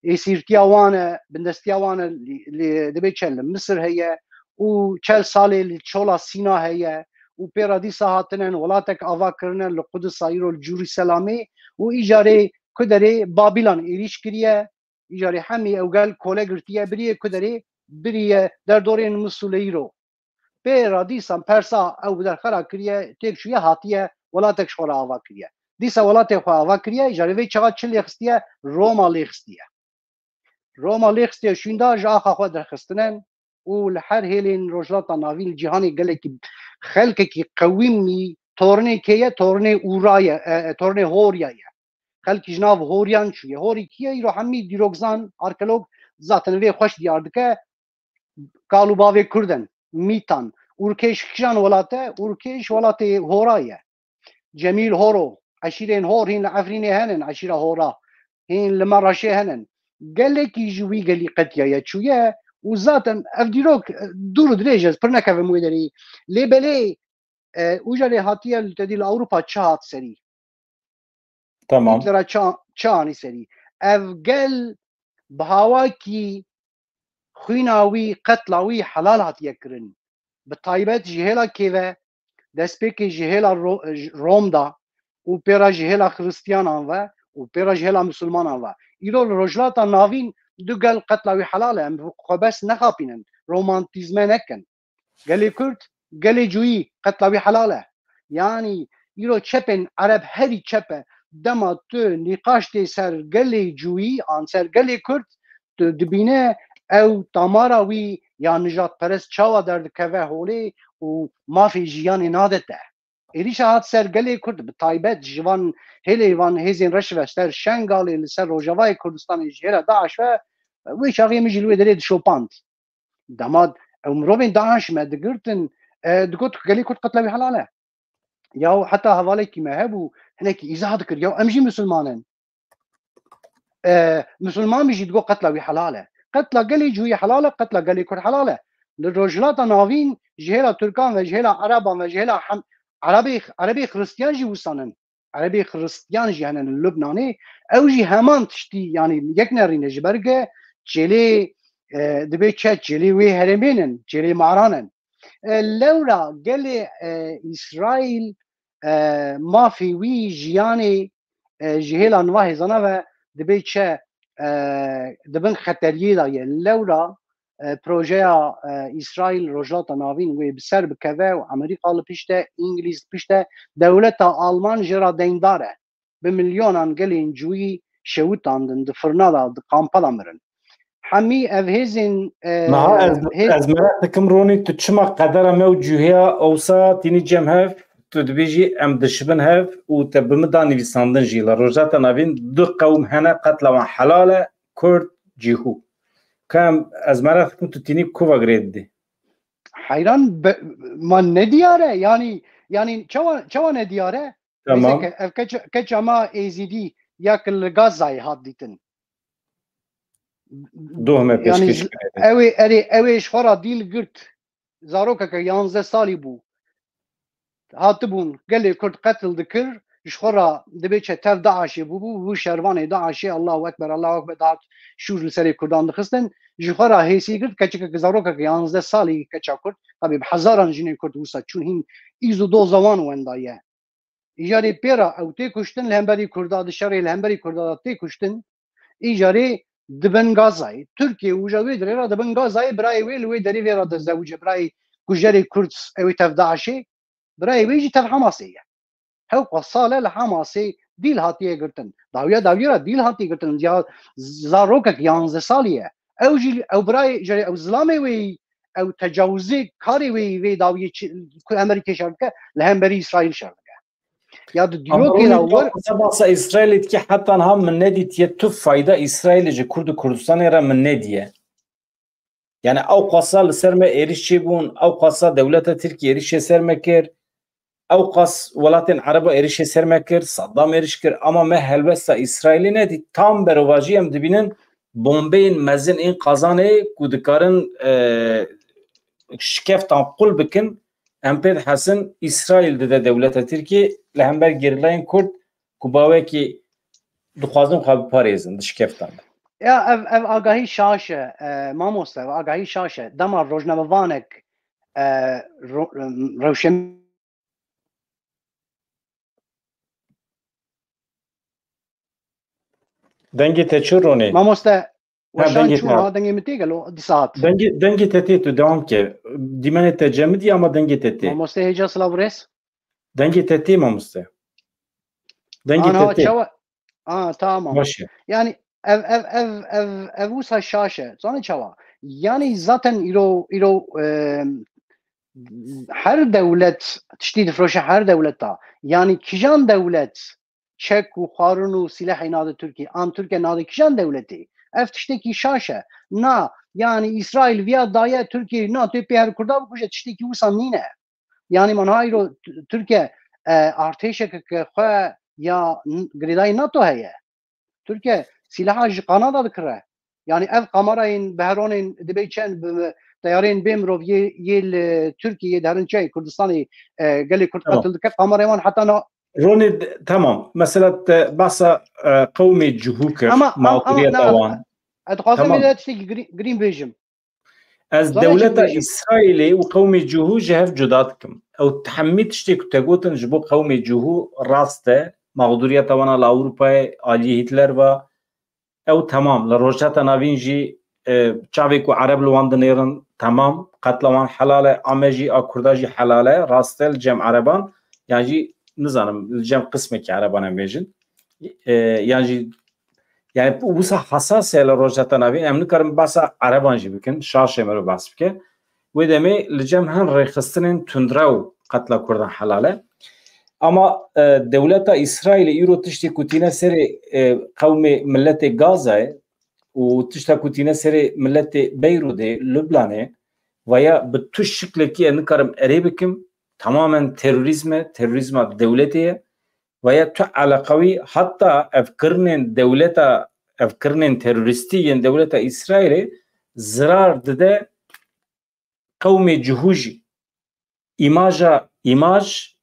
êsîrtiya wan e, bindestiya wan e, lê, lê dibê çel li Misir heye û çel salê li Çola Sîna heye û pê re dîsa hatine welatek ava kirine li Qudisa îro li Cerûselamê û îcarê ku derê Babîlan êrîş kiriye, îcarê hemî ew gel kole girtiye biriye ku derê biriye derdorên Misûlê îro. Pê re dîsa persa ew bi derxera kiriye, têk çûye hatiye, welatek ji xwe re ava kiriye. Dîsa welatê xwe ava kiriye, îcarê vê çaxa çi lê xistiye? Roma lê xistiye. Roma lê xistiye şûnda ji axa xwe derxistinen û li her hêlên Rojhilata Navîn li cîhanê gelekî xelkekî qewîmî tornê kê ye? Tornê Ûra ye, e, e, tornê Horya ye. Xelkî ji nav Horyan çûye. Horî kî ye? Îro hemî dîrokzan, arkeolog zaten vê xweş diyar dike. Kal û bavê Kurd in, Mîtan. Urkeş kîjan welat e? Urkeş welatê Hora ye. Cemîl Horo, eşîrên Hor hîn li Efrînê henin, eşîra Hora. Hîn li Meraşê henin. Gelekî ji wî gelî qetiyaye çûye û zaten ev dîrok, e, dûr û dirêj e, ez pir nekevim wê derê. Lê belê, e, û jî lê hatiye li tedî li Ewropa çi hat serî? Tamam. Hitlera ça-, çi anî serî? Ev gel bi hawakî xwîna wî, qetla wî helal hatiye kirin. Bi taybet ji hêla kê ve, destpêkê ji hêla Ro-, Rom da û pê re ji hêla Xiristiyanan ve û pê re ji hêla Misilmanan ve. Îro li Rojhilata Navîn du gel qetla wî helal e. Em xwe bes nexapînin, romantîzme nekin. Gelê Kurd, gelê cûyî qetla wî helal e. Yanî îro çepên Ereb herî çep e. Dema tu nîqaş tê ser gelê cûyî an ser gelê Kurd, tu dibîne ew tamara wî ya nijadperest çawa derdikeve holê û mafê jiyanê nade te. Êrîşa hat ser gelê Kurd, bi taybet ji van hêlê van hêzên reş ve ser Şengalê, li ser Rojavayê Kurdistanê ji hêla DAIŞ ve, wê çaxê min jî li wê derê dişopand. Dema ew mirovên DAIŞ me digirtin, e, digot ku gelê Kurd qetla wî helal e. Ya heta hevalekî me hebû, hinekî îzah dikir, ya em jî misilman in. E, misilman bî jî digot qetla wî helal e. Qetla gelê cûyî helal e, qetla gelê Kurd helal e. Li Rojhilata Navîn ji hêla Tirkan ve, ji hêla Ereban ve, ji hêla hem-, Erebê, Erebê Xiristiyan jî wisa nin. Erebê Xiristiyan jî hene li Lubnanê. Ew jî heman tiştî, yanî yek nerîne ji ber ge çêlê, e, dibê çe çêlê wê herêmê nin, çêlê maran in. E, lewra gelê, e, Îsraîl, e, mafê wî jiyanê, e, ji hêla niva hêzana ve dibê çe, e, di bin xeteriyê de ye. Lewra, e, projeya, e, Îsraîl Rojhilata Navîn wê bi ser bikeve û Amerîka li pişt e, Îngilîz li pişt e, dewleta Alman jê re deyndar e. Bi milyonan gelên cûyî şewitandin, di firna de, di kampa de mirin. Hemî ev hêzên, e, Niha ez, hêz- ez merak dikim, Ronî, tu çima qedera me û cûhiya ewsa tînî cem hev, tu dibêjî em dişibin hev û te bi min da nivîsandin jî. Li Rojhilata Navîn du qewm hene, qetla wan helal e, Kurd, Cihû. Ka em, ez merak dikim tu tînî ku ve girê didî. Heyran be, ma ne diyar e, yanî, yanî çawa, çawa ne diyar e? Tamam. Neyse ke ev keç-, keça ma Êzîdî ya ki li Gazayê hat dîtin. Doh me Yanî pêşkêş z-, kirê. Ew ê, erê, ew ê ji xwe re dîl girt. Zarokeke yanzdeh salî bû. Hatibûn gelê Kurd qetil dikir, ji xwe re dibê çe tev DAIŞê bûbû, bû şervanê DAIŞê, Allahu Ekber, Allahu Ekber, dihat şûr li serê Kurdan dixistin. Ji xwe re hêsî girt, keçikeke zarokeke yanzdeh salî keça Kurd, tabî bi hezaran jinên Kurd wisa çûn hîn îz û doza wan wenda ye. Îcarê pê re ew tê kuştin li hemberî Kurda, di şerê li hemberî Kurda de tê kuştin, îcarê dibin Gazayê. Tirkiye û ja wê derê re dibin Gazayê, birayê wê li wê derê vê re dizewice, birayê kujerê Kurd, ew ê tev DAIŞê, birayê wê jî tev Hamasê ye. Hewqa sal e li Hamasê dîl hatiye girtin. Dawiya dawiyê re dîl hatiye girtin. Ya zarokek yanzdeh salî ye. Ew jî, ew birayê, jê ew zilamê wê yî, ew tecawizê karê wê yî vê dawiyê çi, ku Amerîkê şer dike, li hemberî Îsraîl şer dike. Ya di Ama dîrokê de Ronî, wer- tu qise basa Îsraîlê dikî, heta niha min nedîtiye tu fayda Îsraîlê ji Kurd û Kurdistanê re min nediye. Yani ew qasa li ser me êriş çêbûn, ew qasa dewleta Tirkiyê êrişê ser me kir. Ew qas welatên Ereba êrişê ser me kir, Saddam êriş kir, ama me helwesta Îsraîlê nedît. Tam berovajî em dibînin bombeyên mezin ên qazanê ku dikarin, e, şikeftan qul bikin, em pê dihesin Îsraîl dide dewleta Tirkiyê li hember gerîlayên Kurd ku bawekî dixwazin xwe biparêzin di şikeftan de. Ya ev, ev agahî şaş e, e, mamoste, ev agahî şaş e. Dema rojnamevanek, e, ro-, rewşen- Dengê te çi Ronî? Mamoste, ha, weşan dengê çû te ha, dengê min tê gelo dîsa hat. Dengê, dengê te tê, tu devam ke. Dîmenê te cemidî ama dengê te tê. Mamoste hêca silav rêz. Dengê te tê mamoste. Dengê te tê. Çawa? A, tamam. Baş e. Yani ev, ev, ev, ev, ev wisa şaş e. Zanî çawa? Yani zaten îro, îro, e, her dewlet tiştî difroşe her dewleta. Yani kijan dewlet çek û xwarin û sîlehê nade Tirkiye? An Tirkiye nade kijan dewletê? Ev tiştekî şaş e. Na, yani Îsraîl viya daye Tirkiye, na tu pê her Kurda bikuje, tiştekî wisa nîne. Yani man ha îro T-, Tirkiye, e, artêşeke ke xwe ya n-, girêdayî NATO heye. Tirkiye sîlaha ji Kanada dikire. Yani ev kamerayên beheronên dibê çend bi teyarên bê mirov yê, yê li Tirkiyê, yê diherin çiyayê Kurdistanê, e, gelê Kurd Tamam. qetil dike. Kamerayê wan heta na Ronî, d-, tamam. Mesela te behsa, e, qewmê Cihû kir, Ama, ama, ama, mağduriyeta na, wan. ez dixwazim Tamam. vê de tiştekî girî-, girîn bêjim. Ez Zana dewleta çi bêjim? Îsraîlê û qewmê Cihû ji hev cuda dikim. Ew hemî tiştê ku te gotin ji bo qewmê Cihû rast e, mağduriyeta wan a li Ewropayê, aliyê Hîtler ve, ew temam. Li Rojheta Navîn jî, e, çavê ku Ereb li wan dinêrin, temam. Qetla wan helal e, a me jî, a Kurda jî helal e, rast e li cem Ereban. Yan jî, nizanim, li cem qismekî Ereban em bêjin. E, yan jî Yani wisa hesas e li Rojheta Navîn, em nikarin behsa Ereban jî bikin, şaş e mirov behs bike. Wê demê li cem hin rêxistinên tundrew qetla Kurdan helal e. Ama, e, dewleta Îsraîlê îro tiştê ku tîne serê, e, qewmê miletê Gazayê û tişta ku tîne serê miletê Beyrûdê, Lubnanê, veya bi tu şiklekî ez nikarim erê bikim, tamamen terorîzm e, terorîzma dewletê ye. Veya tu eleqewî heta ev kirinên dewleta, ev kirinên terorîstî yên dewleta Îsraîlê zirar dide qewmê Cihû jî. Îmaja, îmaj,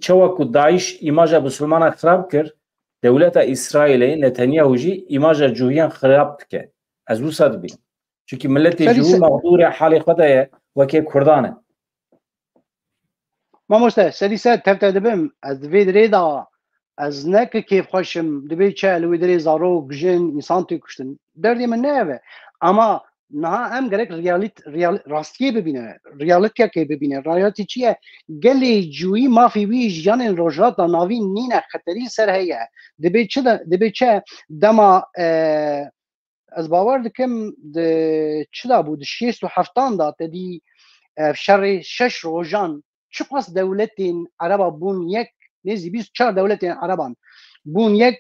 çawa ku DAIŞ îmaja Bisilmana xirab kir, dewleta Îsraîlê, Netanyahu jî îmaja Cihûyan xirab dike. Ez wisa dibînim. Çunkî miletê Serî Cihû se- mexdûrê halê xwe de ye, wekê Kurdan e. Mamoste, serî ser tev te dibim, ez di vê dirê de ez ne ki kêfxweş im, dibê çi li wê dirê zarok, jin, însan tê kuştin. Derdê min ne ev e. Ama niha em gerek realît-, real-, rastiyê bibîne, realîtiyekê bibîne. Realîtî çi ye? Gelê Cûyî mafê wî jiyanên Rojhilata Navîn nîne, xeterî ser heye. Dibê çi de, dibê çi dema, e, ez bawer dikim di çi de bû, di şêst û heftan de te dî, e, şerê şeş rojan çiqas dewletên Ereba bûn yek, nêzî bîst û çar dewletên Ereban bûn yek,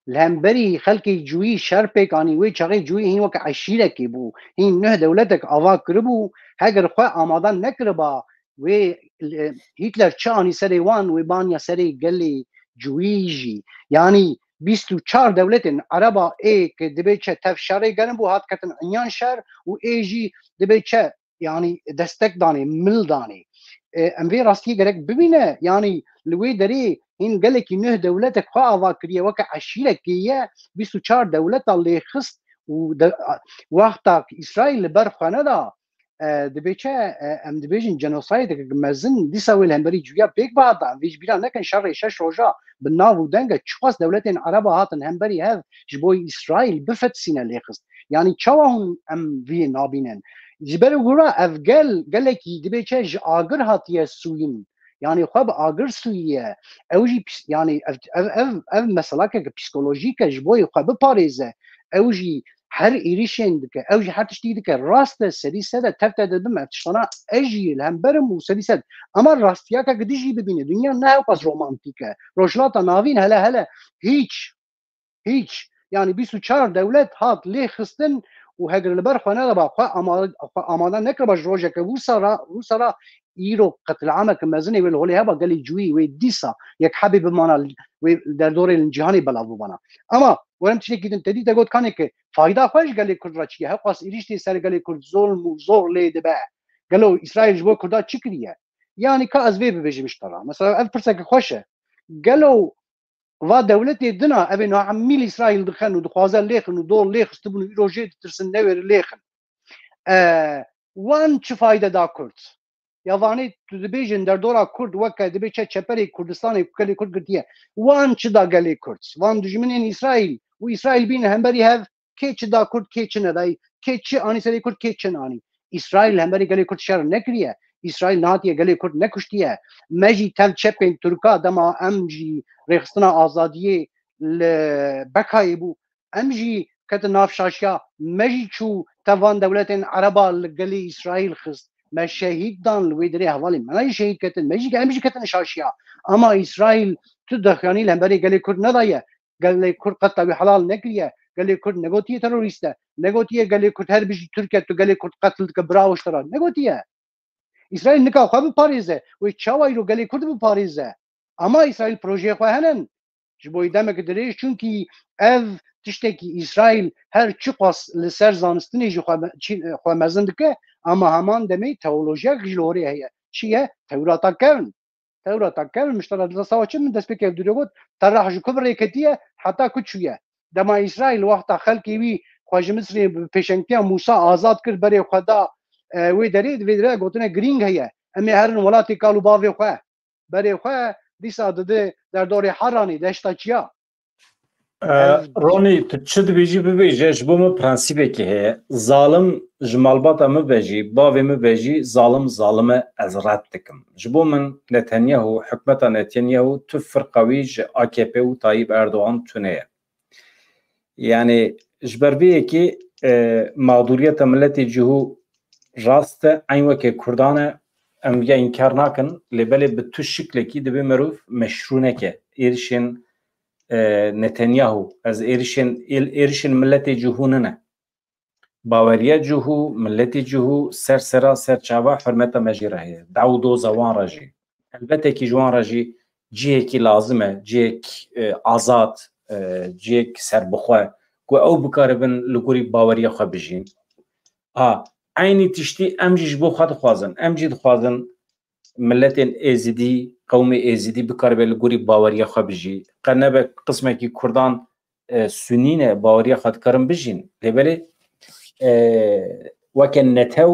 li hemberî xelkê Cûyî şer pêk anî. Wê çaxê Cûyî hîn weke eşîrekê bû, hîn nuh dewletek ava kiribû, heger xwe amade nekiriba, wê, e, Hîtler çi anî serê wan, wê baniya serê gelê Cûyî jî. Yanî bîst û çar dewletên Ereba ê ke dibê çi tev şerê gerin bû, hat ketin inyan şer û ê jî dibê çi, yanî destek danê, mil danê. E, em vê rastiyê gerek bibîne, yanî li wê derê hîn gelekî nuh dewletek xwe ava kiriye, weke eşîrekê ye, bîst û çar dewleta lê xist û de, a, wexta Îsraîl li ber xwe neda, e, dibê çi, e, em dibêjin genosaydek mezin, dîsa wê li hemberî Cûya pêk bihata. Em vê ji bîra nekin, şerê şeş roja bi nav û deng e, çiqas dewletên Ereba hatin hemberî hev ji bo Îsraîl bifetisîne lê xist. Yanî çawa hûn em vî nabînin? Ji ber wira ev gel, gelekî dibê çi ji agir hatiye sûyîn. Yanî xwe bi agir sûyiye. Ew jî pis-, yanî ev, ev, ev, ev meselakeke psîkolojîk e, ji bo xwe biparêze. Ew jî her êrişên dike, ew jî her tiştî dike. Rast e, serî sed e, tev te dibim, ev tiştana ez jî li hember im û serî sed. Ama rastiyakeke din jî bibîne. Dinya ne hewqas romantîk e. Rojhilata Navîn hele hele hîç, hîç. Yanî bîst û çar dewlet hat lê xistin û heger li ber xwe nediba, xwe ama-, xwe amade nekiriba ji rojeke wisa re, wisa re îro qetilame ki mezinê wê li holê heba gelê cûyî wê dîsa yek hebê bimana wê derdorê li cîhanê belav bibana. Ama werim tiştekî din te dî te got kanê ki fayda xwe ji gelê Kurd re çi ye? Hewqas êrîş tê ser gelê Kurd zolm û zor lê dibe. Gelo Îsraîl ji bo Kurda çi kiriye? Yanî ka ez vê bibêjim ji te re. Mesela ev pirseke xweş e. Gelo va dewletê dina, evê niha hemî li Îsraîl dixin û dixwaze lêxin û dor lêxistibûn û îro jê ditirsin newêri lêxin. E, wan çi fayde da Kurd? Ya vanê tu dibêjin derdora Kurd weke dibê çe çeperê Kurdistanê ku gelê Kurd girtiye. Wan çi da gelê Kurd? Van dijminên Îsraîl û Îsraîl bîn hemberî hev kê çi da Kurd, kê çi nedayî, kê çi anî serê Kurd, kê çi nanî. Îsraîl hemberî gelê Kurd şer nekiriye. Îsraîl nehatiye gelê Kurd nekuştiye. Me jî tev çepên Tirka dema em jî rêxistina azadiyê li Bekayê bû. Em jî ketin nav şaşiya, me jî çû tevan dewletên Ereba li gelê Îsraîl xist. Me şehîd dan li wê derê hevalên me jî şehîd ketin. Me jî em jî ketin şaşiya. Ama Îsraîl tu daxuyanî li hemberî gelê Kurd nedaye. Gelê Kurd qet wî helal nekiriye. Gelê Kurd negotiye terorîst e. Negotiye gelê Kurd her bijî Tirkiye tu gelê Kurd qetil dike bira û ji te re. Negotiye. Îsraîl nika xwe biparêze. Wê çawa îro gelê Kurd biparêze? Ama Îsraîl projeyê xwe hene. Ji bo demek dirêj, çunkî ev tiştekî Îsraîl her çiqas li ser zanistinê jî xwe me-, çî-, xwe mezin dike, ama heman demê teolojiyek jî li horê heye. Çi ye? Tewrata kevn. Tewrata kevn, min ji te re dizansa çi min destpêkê ev dûrê got, terah ji ku bi rê ketiye, heta ku çûye. Dema Îsraîl wexta xelkê wî xwe ji Misrê bi pêşengtiya Mûsa azad kir, berê xwe da, e, wê derê, di vê derê gotine girîng heye. Em ê herin welatê kal û bavê xwe. Berê xwe dîsa didi derdorê Heranê, deşta çiya. E, Ronî, tu çi dibêjî bibêje, ji bo min prensîbekê heye. Zalim ji malbata min ve jî, bavê min ve jî zalim zalim e, ez red dikim. Ji bo min Netanyahu, hikmeta Netanyahu tu firqa wî ji A K P û Tayyip Erdogan tune ye. Yani ji ber vê yekê, e, mağduriyeta miletê cihû rast e, eyn weke Kurdan e, em viya înkar nakin, lê belê bi tu şiklekî divê merov meşrû neke. Êrişên, e, Netanyahu, ez êrişên, êl-, êrişên miletê cihû nine. Baweriya cihû, miletê cihû, ser sera, ser çava hurmeta me jê re heye. Daw û doza wan re jî. Helbetekî ji wan re jî cihekî lazim e, cihek, e, azad, e, cihek serbixwe, ku ew bikaribin li gorî baweriya xwe bijîn. Ha, eynî tiştî em jî ji bo xwe dixwazin. Em jî dixwazin miletên Êzidî, qewmê Êzidî bikaribe li gorî baweriya xwe bijî. Qe nebe qismekî Kurdan, e, Sunî ne, baweriya xwe dikarin bijîn. Lê belê, e, weke netew,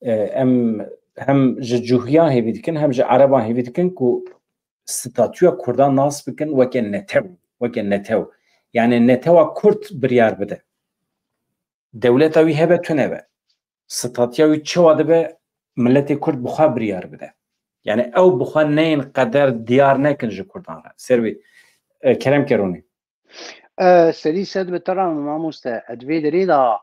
e, em hem ji Cuhiyan hêvî dikin, hem ji Ereban hêvî dikin ku statûya Kurdan nas bikin weke netew, weke netew. Yani netewa Kurd biryar bide. Dewleta wî hebe tune be. Statûya wî çawa dibe, miletê Kurd bi xwe biryar bide. Yani ew bi xwe neyên qeder diyar nekin ji Kurdan re. Ser wî, e, kerem ke Ronî. E, serî sed bi te re mamoste, ez vê derê de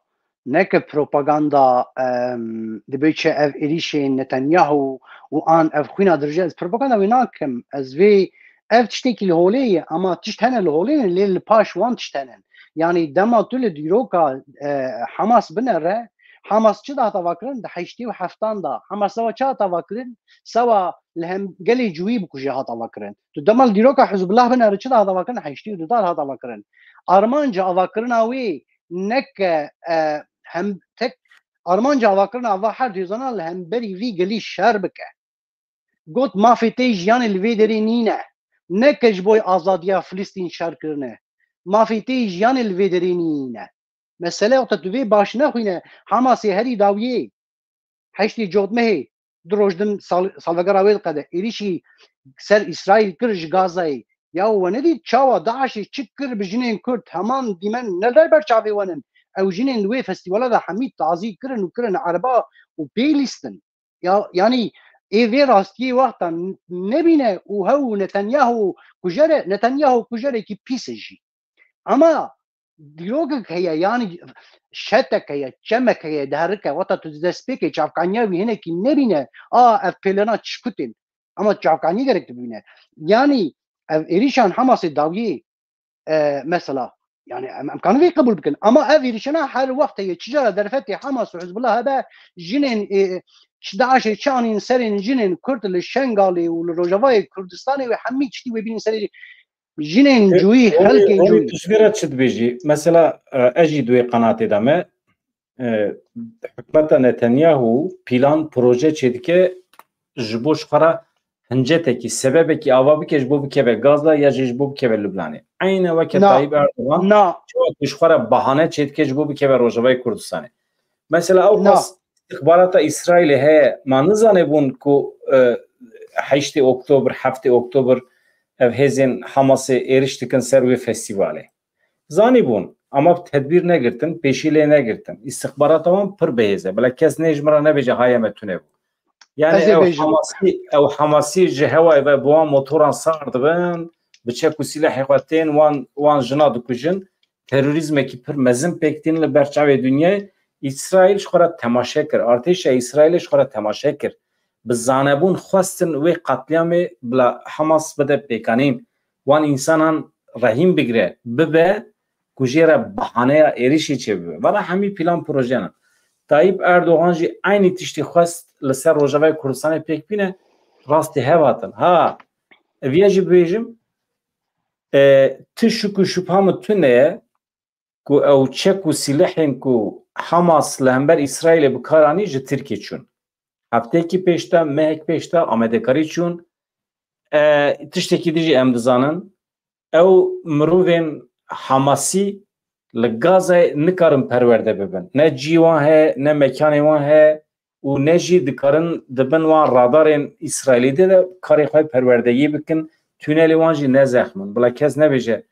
neke propaganda, em, dibe çi ev êrîşên Netanyahu û an ev xwîna dirije, ez propaganda wê nakim. Ez vê, ev tiştekî li holê ye, ama tişt hene li holê ne, lê li paş wan tişt hene. Yani dema tu li dîroka, e, Hamas binere, Hamas çi da hata vakirin? Di heştê û heftan da. Hamas sewa çi hata vakirin? Sewa li hem gelê cûyî bikuje hata vakirin. Tu dema li dîroka Hizbullah binere çi da hata vakirin? Heştê û du da hata vakirin. Armanca avakirina wê neke, e, hem tek armanca avakirina ava her hêzana li hemberî vî gelî şer bike. Got mafê te jiyanê li vê derê nîne. Neke ji bo azadiya Filistîn şer kirine. Mafê te jiyanê li vê derê nîne. Mesele wexta tu vê baş nexwîne, Hamasê herî dawiyê heştê cotmehê du roj din sal-, salvegera wê diqede. Êrîşî ser Îsraîl kir ji Gazayê. Ya we nedît çawa DAIŞê çi kir bi jinên Kurd? Heman dîmen ne li ber çavê we nin. Ew jinên li wê festîvala de hemî tazî kirin û kirin erba û pê lîstin. Ya, yanî ê vê rastiyê wexta n-, nebîne û hew Netanyahu kujere, Netanyahu kujerekî pîs e jî. Ama dîrokek heye, yanî şetek heye, çemek heye, diherike, wexta tu di destpêkê çavkaniya wî hinekî nebîne, a ev pêlena çi kutên. Ama çavkanî gerek dibîne. Yanî ev êrîşan Hamasê dawiyê, e, mesela, yani em, em kanin vê qebûl bikin. Ama ev êrîşana her wext heye, çi cara derfetê Hamas û Hizbullah hebe, jinên, e, çi DAIŞê çi anîn serên jinên Kurd li Şengalê û li Rojavayê Kurdistanê wê hemî tiştî wê bînin serê jinên cûyî, xelkên cûyî. Tu ji vê re çi dibêjî? Mesela, e, ez jî di wê qenatê de me, e, hikûmeta Netanyahu plan, proje çêdike ji bo ji xwe re hincetekî, sebebekî ava bike ji bo bikeve Gaza ya jî ji bo bikeve Lubnanê. Eyne weke Tayyip Erdogan, çawa ku ji xwe re bahane çêdike ji bo bikeve Rojavayê Kurdistanê. Mesela ew xwest istixbarata Îsraîlê heye, ma nizanebûn ku, e, heştê Oktober, heftê Oktober ev hêzên Hamasê êriş dikin ser wê festîvalê. Zanîbûn, ama tedbîr negirtin, pêşî lê negirtin. Îstixbarata wan pir bihêz e. Bila kes nê ji min re nebêje, haye me tune bû. Yani ew Hamasî, ew Hamasî ji hewayê ve bi wan motoran sar dibin, bi çek û sîlehê xwe tên wan, wan jina dikujin. Terorîzmekî pir mezin pêk tîn li ber çavê dinyayê. Îsraîl ji xwe re temaşe kir. Artêşa Îsraîlê ji xwe re temaşe kir. Bi zanebûn xwestin wê qetlîamê bila Hamas bide pêkanîn. Wan însanan rehîn bigire, bibe ku jê re bahaneya êrişî çêbibe. Vana hemî plan proje ne. Tayyip Erdogan jî eynî tiştî xwest li ser Rojavayê Kurdistanê pêk bîne, rastî hev hatin. Ha, ev ya jî bibêjim, e, ti şik û şubha min tune ye ku ew çek û sîlehên ku Hamas li hember Îsraîlê bi kar anî ji Tirkiyê çûn. Hefteyekî pêş de, mehek pêş de amadekarî çûn. E, tiştekî din jî em dizanin, ew mirovên Hamasî li Gazayê nikarin perwerde bibin. Ne cî wan heye, ne mekanê wan heye û ne jî dikarin di bin wan radarên Îsraîlî de, de karê xwe perwerdeyî bikin. Tûnelê wan jî ne zexm in. Bila kes nebêje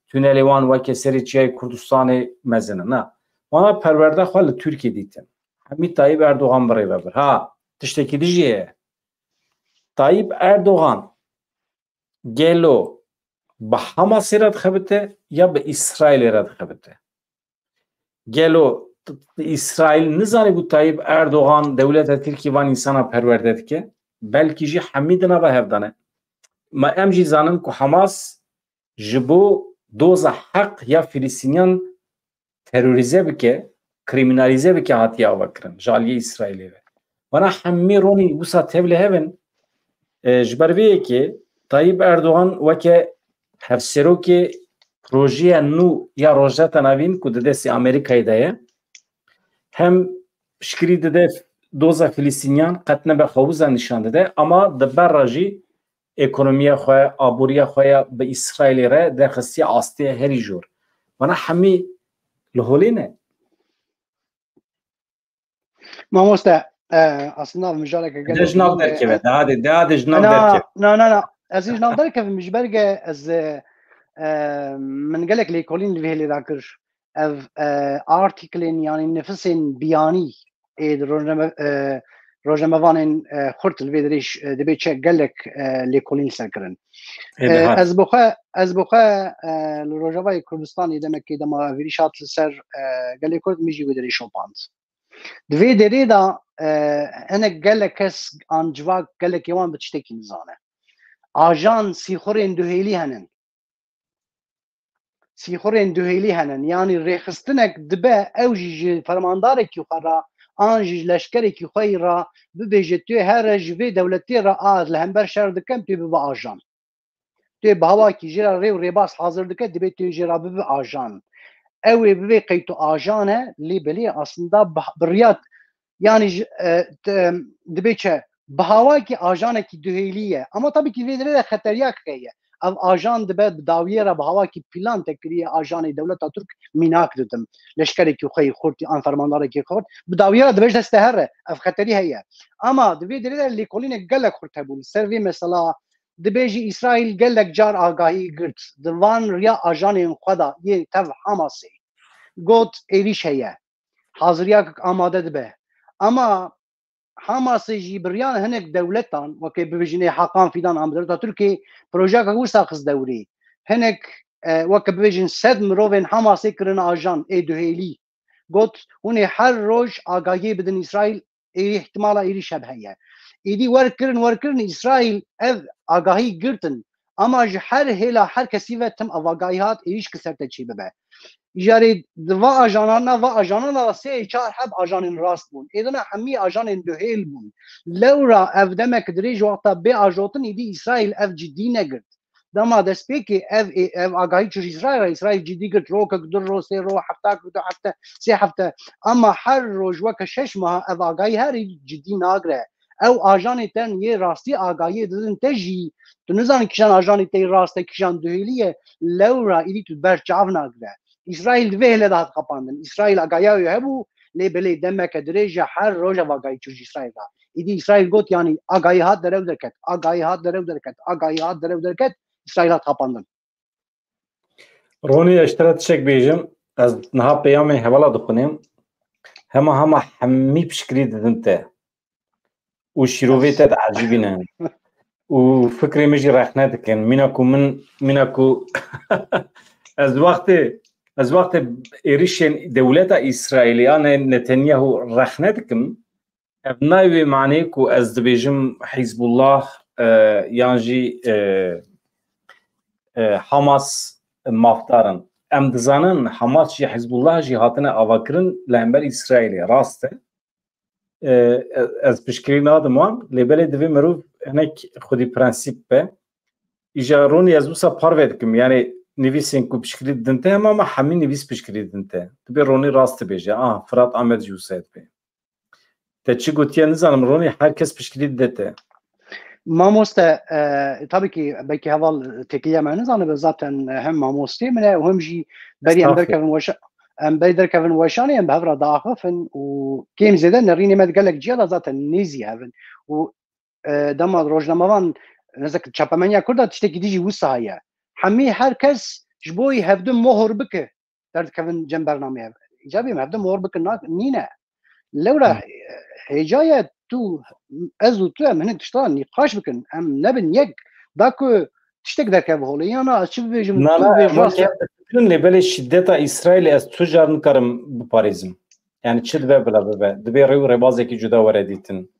tûnelê wan weke serê çiyayê Kurdistanê mezin in. Na. Wana perwerda xwe li Tirkiyê dîtin. Hemî Tayyip Erdogan bi rê ve bir. Ha, tiştekî din jî heye. Tayyip Erdogan gelo bi Hamasê re dixebite ya bi Îsraîlê re dixebite? Gelo t-, t-, Îsraîl nizane ku Tayyip Erdogan, dewleta Tirkiyê van însana perwerde dike? Belkî jî hemî di nava hev de ne. Ma em jî zanin ku Hamas ji bo doza heq ya Filistîniyan terorîze bike, krîmînalîze bike hatiye avakirin ji aliyê Îsraîlê ve. Vana hemî ronî wisa tevlê hev in. E, ji ber vê yekê Tayyip Erdogan weke hevserokê projeya nû ya Rojhilata Navîn ku di destê Amerîkayê de ye, hem piştgirî dide doza Filistîniyan, qet nebe xwe wiza nîşan dide, ama di ber re jî ekonomiya xwe, aboriya xwe ya bi Îsraîlê re derxistiye astê herî jor. Vana hemî li holê ne. Mamoste, e, aslında mijareke gelek Dej nav derkeve, daha de, daha dej nav derkeve. Na, na, na. Ez ji nav derkevim, ji ber ge ez, e, e, min gelek lêkolîn li vê hêlê de kir. Ev, e, artiklên, yanî nifisên biyanî ê di rojname-, e, rojnamevanên, e, xurt li vê derê ş-, e, dibê çi gelek, e, lêkolîn ser kirin. Ê, E, dihat. ez bi xwe, ez bi xwe, e, li Rojavayê Kurdistanê demekê dema vêrîş hat li ser, e, gelê Kurd, min jî wê derê şopand. Di vê derê de, e, hinek gelek kes an civak, gelekê wan bi tiştekî nizane. Ajan sîxurên duhêlî henin. Sîxurên duhêlî henin. Yanî rêxistinek dibe ew jî ji fermandarekî xwe re an jî ji leşkerekî xwe yî re bibêje, tu yê here ji vê dewletê re a li hember şer dikim, tu yê bibe ajan. Tu yê bi hawakî jê re rê û rêbaz hazir dike, dibê tu yê jê re bibe ajan. Ew ê bibê qeyto ajan e, lê belê aslında bi, bi riya, yanî ji, e, te, dibê çi? Bi hawakî ajanekî duhêlî ye. Ama tabii ki vê derê de xeteriyak heye. Ev ajan dibe bi dawiyê re bi hawakî plan te kiriye ajanê dewleta Tirk mînak didim. Leşkerekî xwe yî xurt, an fermandarekî xurt. Bi dawiyê re dibe ji dest te here. Ev xeterî heye. Ama di vê derê de lêkolînek gelek xurt hebûn. Ser vê mesela dibêjî Îsraîl gelek car agahî girt. Di van riya ajanên xwe de yê tev Hamasê. Got êrîş heye. Haziriyakek amade dibe. Ama Hamasê jî bi riya hinek dewletan, weke bibêjin ê Hakan Fidan an bi dewleta Tirkiyê, projeyeke wisa xist dewrê. Hinek, e, weke bibêjin sed mirovên Hamasê kirin ajan ê duhêlî. Got, hûn ê her roj agahiyê bidin Îsraîl, ê îhtimala êrîş hebe heye. Êdî wer kirin, wer kirin Îsraîl ev agahî girtin. Ama ji her hêla her kesî ve tim ev agahî hat, êrîş ki ser te çê bibe. Îcarê di va ajanan, na va ajanan de sê çar heb ajanên rast bûn. Êdina hemî ajanên duhêl bûn. Lewra ev demek dirêj wexta bê ajotin, îdî Îsraîl ev cidî negirt. Dema destpêkê ev, ev agahî çû ji Îsraîl re, Îsraîl cidî girt, rokek, du ro, sê ro, heftak, du hefte, sê hefte. Ama her roj weke şeş meha ev agahî herî cidî nagire. Ew ajanê te yên rastî agahiyê didin te jî, tu nizanî kîjan ajanê te yî rast e, kîjan duhêlî ye, lewra îdî tu ber çav nagire. Îsraîl di vê hêle de hat qapandin. Îsraîl agahiya wê hebû, lê belê demeke dirêj e her roj ev agahî çû ji Îsraîl re. Îdî Îsraîl got, yanî agahî hat derew derket, agahî hat derew derket, agahî hat derew derket, Îsraîl hat qapandin. Ronî, ez ji te re tiştek bêjim. Ez niha peyamê hevala dixwînim. Hema hema hemî piştgirî didin te. Û şîrovê te diecibîne. Û fikrê min jî rexne dikin. Mîna ku min, mîna ku ez wextê, ez wextê êrişên dewleta Îsraîlê ya Ne-, Netanyahu rexne dikim. Ev nayê wê manê ku ez dibêjim Hizbullah, e, yan jî, e, e, Hamas mafdar in. Em dizanin Hamas jî Hizbullah jî hatine avakirin li hember Îsraîlê. Rast e. E, ez piştgirî nadim wan, lê belê divê mirov hinek xwedî prensîp be. Îja Ronî, ez wisa parve dikim. Yanî nivîsên ku piştgirî didin te hema me hemî nivîs piştgirî didin te. Dibê Ronî rast dibêje. Aha, Firat Amed jî wisa dibê. Te çi gotiye nizanim Ronî, her kes piştgirî dide te. Mamoste, e, tabii ki belkî heval têkiliya me nizanibe, zaten hem mamostê min e û hem jî berî em Estağfurullah. derkevin weşa-, em berî derkevin weşanê em bi hev re diaxifin û kêm zêde nerînê me di gelek ciya de zaten nêzî hev in. Û, e, dema rojnamevan, nezek çapemeniya Kurda tiştekî dijî wisa heye. Hemî her kes ji bo yî hevdu mohor bike. Derdikevin cem bernameyê. Îcabî em hevdem hor bikin, na-, nîne. Lewra, Hı. hêca ye tu, ez û tu em hinek tişta nîqaş bikin. Em nebin yek. Da ku tiştek derkeve holê. Ya na, ez çi bibêjim, Na, tu na, bêj em rast e. Lê belê şiddeta Îsraîlê ez tu car nikarim biparêzim. Yani çi dibe bila bibe. Dibê rê û rêbazekî cuda were dîtin.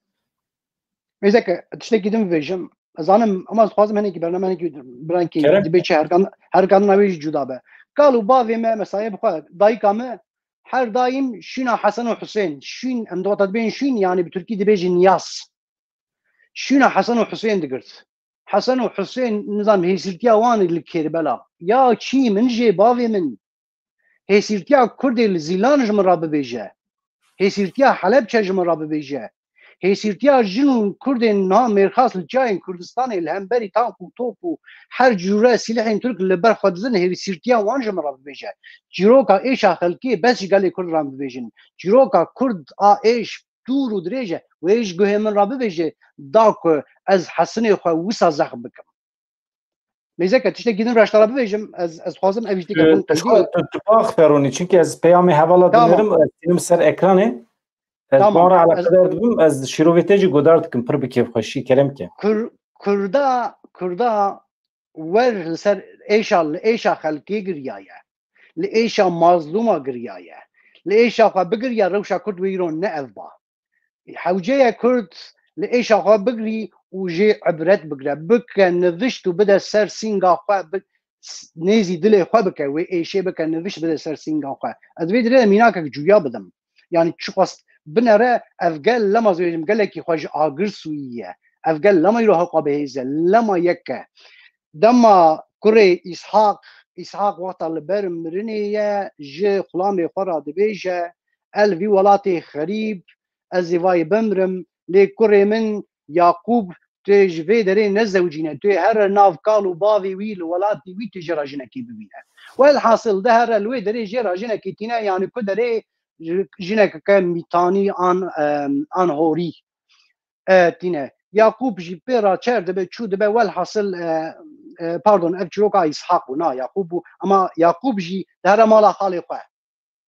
Mêzeke, tiştekî din bibêjim. Ez zanim, ama ez dixwazim hinekî bername hinekî birankî Kerem. Dibê çi herkan, herkan navê jî cuda be. Kal û bavê me, mesayê bi xwe, dayika me, her daîm şûna Hesen û Husên, şûn, em dixwata dibên şûn, yani bi Tirkî dibêjin yas. Şûna Hesen û Husên digirt. Hesen û Husên, nizam hêsîrtiya wan li Kêrbela. Ya çî min jê bavê min. Hêsîrtiya Kurdê li Zîlan ji min re bibêje. Hêsîrtiya Helebçe ji min re bibêje. Hêsîrtiya jin û Kurdên niha mêrxas li çiyayên Kurdistanê li hemberî tank û top û her cûre sîlehên Tirk li ber xwe dizin, hêsîrtiya wan ji min re bibêje. Çîroka êşa xelkê bes ji gelê Kurd re bibêjin. Çîroka Kurd a êş dûr û dirêj e. Wê ji guhê min re bibêje, da ku ez Hesinê xwe wisa zexm bikim. Mêzeke tiştekî din raştara bibêjim, ez, ez dixwazim ev jî têke Tu, bin tu, qeydî. Tu, tu bax Feronî, çünkü ez peyamê hevala Tamam. dinêrim, ez tînim ser ekranê. Ez Tamam. ban re Ez eleqedar dibim, ez şîrovê te jî godar dikim, pir bi kêfxweşî, kerem ke. Kur-, Kurda, Kurda wer li ser êşa, li êşa xelkê giriyaye. Li êşa mazlûma giriyaye. Li êşa xwe bigiriya rewşa Kurd wê îro ne ev ba. Hewce ye Kurd li êşa xwe bigirî û jê ibret bigire. Bike nivişt û bide ser sînga xwe, bi-, s-, nêzî dilê xwe bike, wê êşê bike, nivişt bide ser sînga xwe. Ez vê dirê mînakek cuya bidim. Yani çiqas binere, ev gel lema ez bêjim, gelekî xwe ji agir sûyî ye. Ev gel lema îro hewqa bihêze, lema yek e. Dema kurê Îshaq, Îshaq wexta li ber mirinê ye, ji xulamê xwe re dibêje, El vî welatê xerîb, ez ê vayê bimrim, lê kurê min Yaqûb, tu yê ji vê derê nezewicîne, tu yê here nav kal û bavê wî li welatê wî tu jê re jinekê bibîne. Welhasil de here li wê derê jê re jinekê tîne, yanî ku derê ji-, jinekeke mîtanî an, em, an horî, e, tîne. Yaqûb jî pê re çer dibe, çû dibe, welhasil, e, e, pardon, ev çîroka Îshaq bû, na Yaqûb bû, ama Yaqûb jî dihere mala xalê xwe.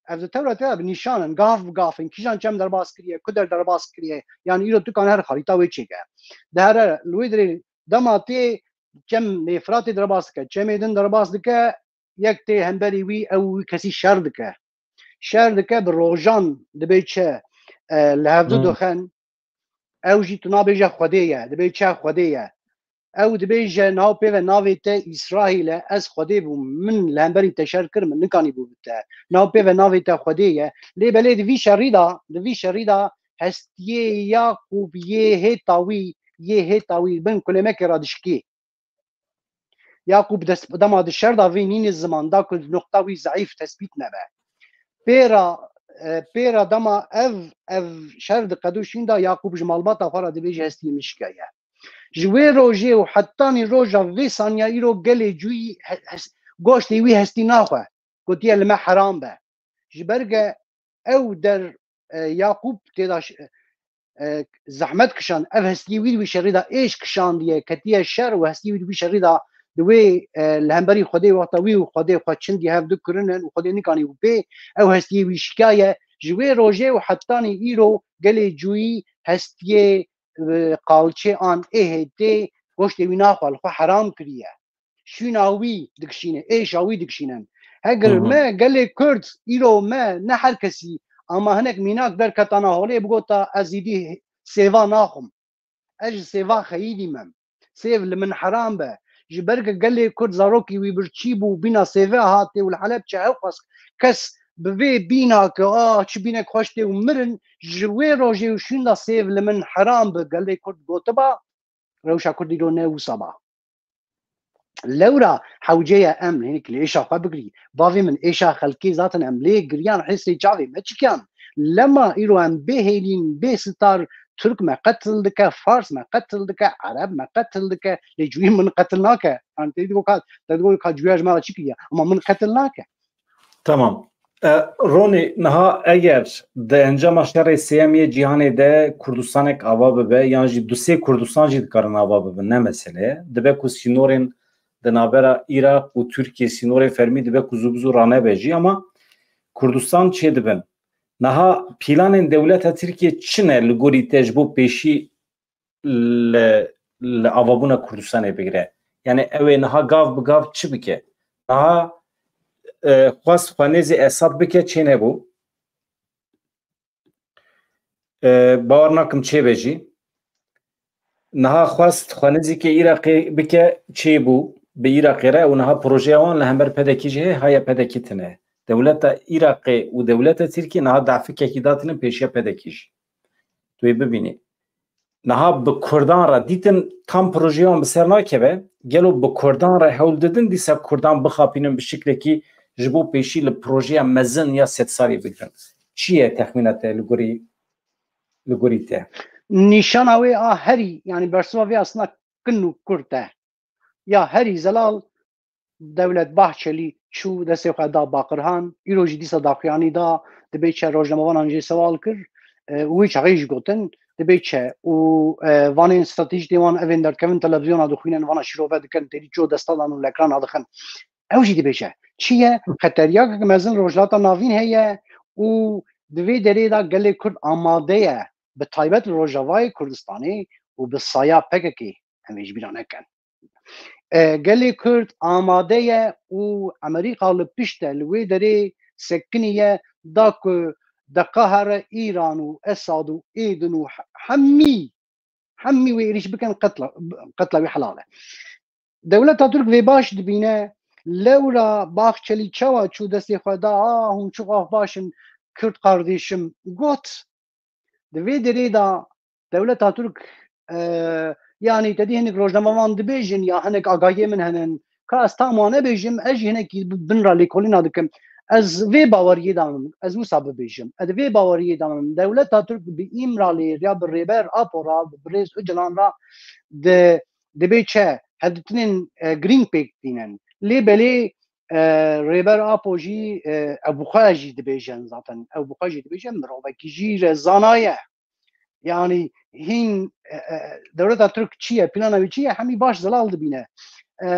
Ev di Tewratê de bi nîşan in, gav bi gav in, kîjan çem derbas kiriye, ku der derbas kiriye, yani îro tu kan her xarîta wê çêke. Dihere li wê dirê dema tê çem Nêfratê derbas dike, çemê din derbas dike, yek tê hemberî wî, ew wî kesî şer dike. Şer dike bi rojan, dibê çi, e, li hevdu Hmm. dixin, ew jî tu nabêje Xwedê ye, dibê çi Xwedê ye. Ew dibêje, "Nav pê ve navê te Îsraîl e, ez Xwedê bûm, min li hemberî te şer kir, min nikanî bû bi te." Nav pê ve navê te Xwedê ye. Lê belê di vî şerî de, di vî şerî de hestiyê Yaqûb yê hêta wî, yê hêta wî bin kulemekê re dişikê. Yaqûb dest, dema di şer de vê nînê ziman da ku noqta wî zeîf tespît nebe. Pêra, e, pêra dema ev, ev şer di qedo şîn de Yaqûb ji malbata xwe re dibêje, "Hestiyê min şikeye." Ji wê rojê û hetanî roja vê saniya îro gelê cûyî he-, hes-, goştê wî hestî naxwe. Gotiye, "Li me heram be." Ji ber ge ew der, e, Yaqûb tê de ş-, e, zehmet kişand, ev hestiyê wî di wî şerî de êş kişandiye, ketiye şer û hestiyê wî di wî şerî de di wê, e, li hemberî Xwedê wexta wî û Xwedê xwe çindî hev dikirinin û Xwedê nikanî û pê ew hestiyê wî şikaye. Ji wê rojê û hetanî îro gelê cûyî hestiyê, e, qalçê an ê hêtê goştê wî naxwe, li xwe heram kiriye. Şûna wî dikişîne, êşa wî dikişînin. Heger Hı hı. me gelê Kurd îro me ne her kesî ama hinek mînak derketana holê bigota, "Ez îdî sêva naxwim. Ez ji sêva xeyîdî me. Sêv li min heram be." Ji ber ku gelê Kurd zarokî wî birçî bû, bîna sêve hatê û li Helebçe ew xwest kes bi vê bîna ku, "Ah, çi bînek xweş tê" û mirin, ji wê rojê û şûnda sêv li min heram bi gelê Kurd gotiba, rewşa Kurd îro ne wisa ba. Lewra hewce ye em hinek li êşa xwe bigirî. Bavê min, êşa xelkê zaten em lê giriyan, hêsê çavê me çikiyan. Lema îro em bê hêlîn, bê sitar, Tirk me qetil dike, Fars me qetil dike, Ereb me qetil dike. Lê cûyî min qetil nake. Yanî te digo ka, te digo ka cûya ji me re çi kiriye? Ama min qetil nake. Tamam. E, Ronî, niha eger di encama şerê sêyem yê cîhanê de Kurdistanek ava bibe, yan jî du sê Kurdistan jî dikarin ava bibin, ne mesele ye. Dibe ku sînorên di navbera Iraq û Tirkiye, sînorên fermî dibe ku zû bi zû ranebe jî, ama Kurdistan çêdibin. Niha planên dewleta Tirkiye çi ne li gorî te ji bo pêşî li, li avabûna Kurdistanê bigire? Yani ew ê niha gav bi gav çi bike? Niha, e, xwest xwe nêzî Esad bike, çê nebû. E, bawer nakim çê be jî. Niha xwest xwe nêzîkê Iraqê bike, çê bû bi Iraqê re û niha projeya wan li hember P D K jî heye, haya P D K tine. Dewleta Iraqê û dewleta Tirkiyê niha dafikekî datine pêşiya P D K jî. Tu yê bibînî. Niha bi Kurdan re dîtin tam projeya wan bi ser nakeve, gelo bi Kurdan re hewl didin dîsa Kurdan bixapînin bi şiklekî ji bo pêşî li projeya mezin ya sedsarî bigirin? Çi ye texmîna te li gorî, li gorî te? Nîşana wê a herî, yanî bersiva vê aslında kin û kurt e. Ya herî zelal Dewlet Bahçelî çû destê xwe da Baqirhan, îro jî dîsa daxuyanî da, dibê çi rojnamevanan jê sewal kir, e, û wê çaxê jî gotin, dibê çi û, e, vanên stratejî tê wan evên derdikevin televizyona dixwînin, vana şîrove dikin, têdî ço desta dan û li ekrana dixin. Ew jî dibêje, çi ye? Xeteryakek mezin Rojhilata Navîn heye û di vê derê de gelê Kurd amade ye, bi taybet li Rojavayê Kurdistanê û bi saya P K K, em ê ji bîra nekin. E, gelê Kurd amade ye û Amerîka li pişt e, li wê derê sekiniye, da ku deqa here Îran û Esad û êdin û he-, hemî, hemî wê êrîş bikin, qetla, qetla wî helal e. Dewleta Tirk vê baş dibîne, lewra Baxçelî çawa çû destê xwe da, "A, hûn çi xaf baş in, Kurd kardeşim," got. Di vê derê de dewleta Tirk, e, yanî te dî hinek rojnamevan dibêjin ya hinek agahiyê min henin, ka ez tam wan nebêjim, ez jî hinekî bi-, bin re lêkolîna dikim. Ez vê baweriyê de me, ez wisa bibêjim. Ez di vê baweriyê de me. Dewleta Tirk bi Îmraliyê ya bi Rêber Apo re, bi Birêz Ocalan re di, dibê çi? Hevdîtinên, e, girîng pêk tînin. Lê belê, e, Rêber Apo jî, e, ew bi xwe jî dibêjin zaten. Ew bi xwe jî dibêjin, mirovekî jî re zana ye. Yanî hîn, e, e, dewleta Tirk çi ye, plana wî çi ye, hemî baş zelal dibîne. E,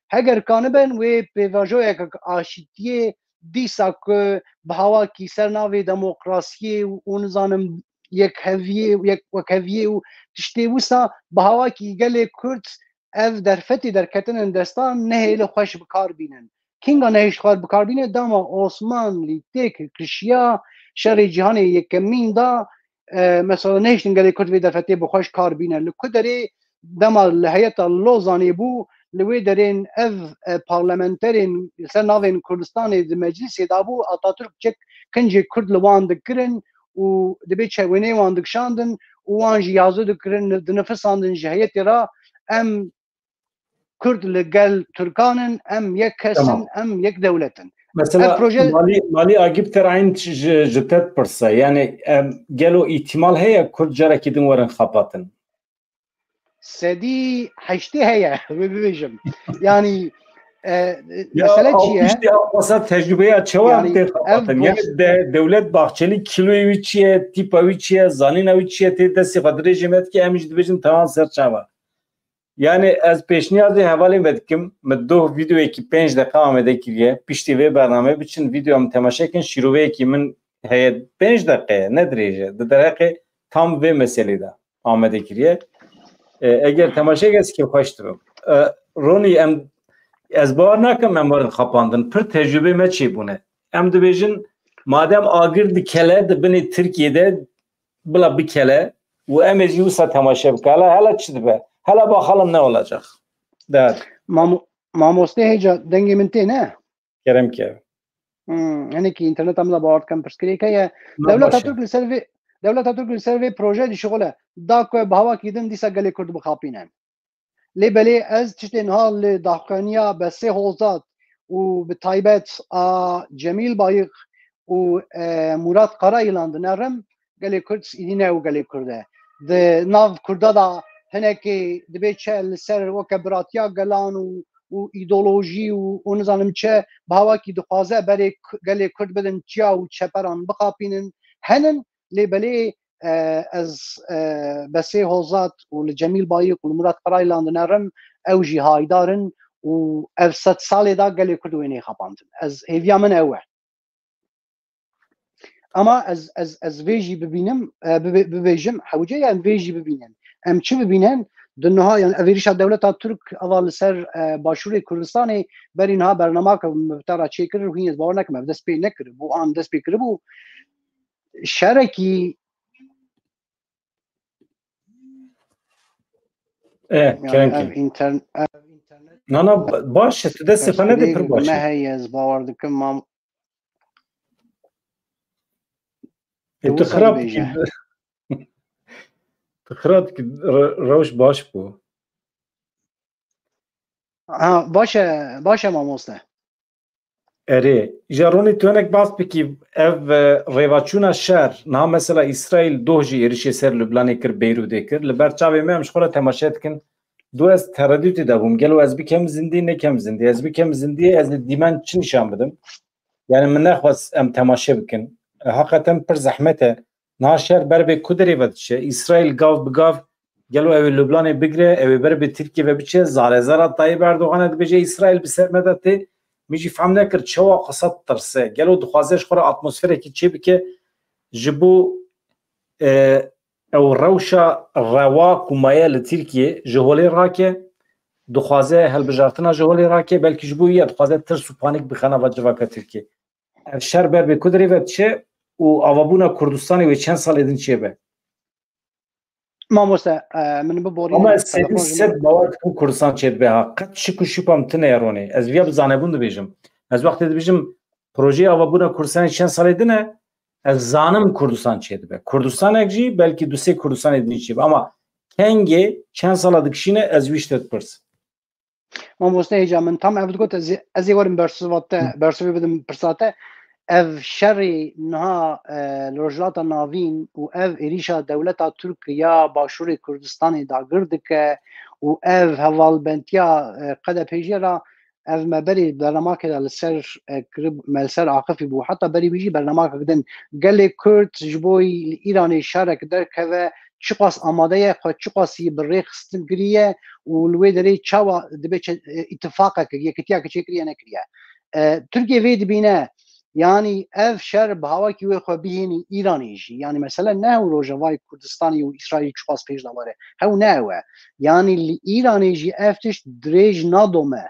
heger kanibin wê pêvajoyeke aşîtiyê dîsa ku bi hawakî ser navê demokrasiyê û, û nizanim yekheviyê, yek-, wekheviyê û tiştê wisa bi hawakî gelê Kurd ev derfetê derketinin destan nehêle xweş bi kar bînin. Kînga nehêşt xwe bi kar bîne, dema Osmanlî têk kişiya şerê cîhanê yekemîn da, e, mesela nehêştin gelê Kurd vê derfetê bi xweş kar bîne. Li ku derê dema li heyeta Lozanê bû, li wê derên ev, e, parlamenterên li ser navên Kurdistanê di meclisê de bû, Atatürk çek kincê Kurd li wan dikirin û dibê çewênê wan dikişandin û wan jî yazû dikirin, dinifisandin ji heyetê re, em Kurd li gel Tirkan in, em yek kes in, Tamam. em yek dewlet in. Mesela Ev proje Malî, Malî Agîp Terayn ji, ji te dipirse, yani, em, gelo îhtimal heye Kurd carekî din werin xepatin? Sedî heştê heye, wê bibêjim. Yani, e, Ya, mesele çi ye? Altmış de Ewropa tecrübeya çawa Yani, tê ev xepatin? Yani, pos- de, Devlet Bahçeli kiloyê wî çi ye, tîpa wî çi ye, zanîna wî çi ye, tê destê xwe dirêjê me dike, em jî dibêjin tamam ser çava. Yani, ez pêşniyazê hevalê me dikim, min doh videoyekî pênc deqa amade kiriye, piştî vê bernameyê biçin video em temaşe kin, şîroveyekî min heye pênc deqe ye, ne dirêj e, di derheqê tam vê meselê de amade kiriye. E, eger temaşe kes kêfxweş dibim. E, Ronî, em, ez bawer nakim em werin xapandin. Pir tecrübê me çêbûne. Em dibêjin, madem agir dikele di binê Tirkiyê de, bila bikele û em ê jî wisa temaşe bike. Hela, hela çi dibe? Hela bakalım ne olacak. De. Mamo-, mamoste hêca dengê min tê ne? Kerem ke. Hmm, hinekî înterneta min de bawer dikim pirsgirêk heye. Na Dewleta baş e. Tirk li ser vê, Dewleta Tirk li ser vê proje dişixule. Da ku bi hawakî din dîsa gelê Kurd bixapîne. Lê belê ez tiştê niha li daxuyaniya Besê Hozat û bi taybet a Cemîl Bayik û, e, Murat Karayîlan dinerim, gelê Kurd îdî ne û gelê Kurd e. Di nav Kurda da hinekê dibê çi li ser weke biratiya gelan û, û îdeolojî û, û nizanim çi bi hawakî dixwaze berê Ku-, gelê Kurd bidin çiya û çeperan bixapînin. Henin, lê belê, e, ez, e, Besê Hozat û li Cemîl Bayik û li Murat Karaylan dinerim, ew jî haydar in û ev sed salê de gelê Kurd wê nêxapandin. Ez, hêviya min ew e. Ama ez, ez, ez vê jî bibînim, e, bibe-, bibêjim, hewce ye em vê jî bibînin. Em çi bibînin? Di niha, yani, ev êrişa dewleta Tirk ava li ser, e, başûrê Kurdistanê berî niha bernameke min bi te re çêkir, hûn ez bawer nekim, ev dest pê nekiribû, an dest pê kiribû. Şerekî E, Yani, kerem ev ke. intern-, ev internet Na, na, ba-, baş e, tu destê xwe nede pir pirsgirêk baş me e. heye, ez bawer dikim, mam-, E, tu wisa xirab dibêje. dikî. Tu xirab dikî, re-, rewş baş bû. Ha, baş e, baş e, mamoste. Erê, ji Ronî tu hinek bas bikî, ev, e, rêvaçûna şer, niha mesela Îsraîl doh jî êrişê ser Lubnanê kir, Beyrûdê kir. Li ber çavê me em ji xwe re temaşe dikin. Du ez teredûtê de bûm. Gelo ez bikem zindî, nekem zindî. Ez bikem zindî, ez ê dîmen çi nîşan bidim? Yani min nexwest em temaşe bikin. E, heqeten pir zehmet e. Niha şer ber bê ku derê ve diçe? Îsraîl gav bi gav gelo ew ê Lubnanê bigire, ew ê ber bi Tirkiye ve biçe? Zare zara Tayyip Erdogan e dibêje Îsraîl bi ser me de tê. Min jî fehm nekir çawa qisa ditirse. Gelo dixwaze ji xwe re atmosferekî çêbike ji bo, e, ew rewşa rewa ku maye li Tirkiye ji holê rake, dixwaze hilbijartina ji holê rake, belkî ji bo wî ye dixwaze tirs û panik bixe nava civaka Tirkiye. Ev şer ber bê ku derê ve diçe û avabûna Kurdistanê wê çend salê din çêbe? Mamoste, e, min biborîne Ama ez sedî telefon ji sed min. bawer dikim Kurdistan çêdibe ha. Qet şik û şüphem tune ye Ronî. Ez viya bi zanebûn dibêjim. Ez wextê dibêjim projeyê avabûna Kurdistanê çend salê din e, ez zanim Kurdistan çêdibe. Kurdistanek jî belkî du sê Kurdistanê din çêbe. Ama kengê çend sala dikişîne ez wî ji te dipirs. Mamoste hêja min tam ev digot, ez ê, ez ê werim bersiva te, Hı. bersivê bidim pirsa te. Ev şerê niha, e, li Rojhilata Navîn û ev êrîşa dewleta Tirk ya Başûrê Kurdistanê dagir dike û ev hevalbentiya, e, K D P jê re ev me berê bernamake de li ser, e, kirib-, me li ser axifî bû. Heta berî wî jî bernamakek din gelê Kurd ji bo li Îranê şerek derkeve, çiqas amade ye, xwe çiqas yî bi rê xistin kiriye û li wê derê çawa dibe çe-, e, îtifaqek, yekitiyek çêkiriye nekiriye. E, Tirkiye vê dibîne, yanî ev şer bi hawakî wê xwe bihênî Îranê jî. Yanî mesele ne ew Rojavayê Kurdistanê û Îsraîlî çiqas pêş de were. Hew ne ew e. Yanî li Îranê jî ev tişt dirêj nadome.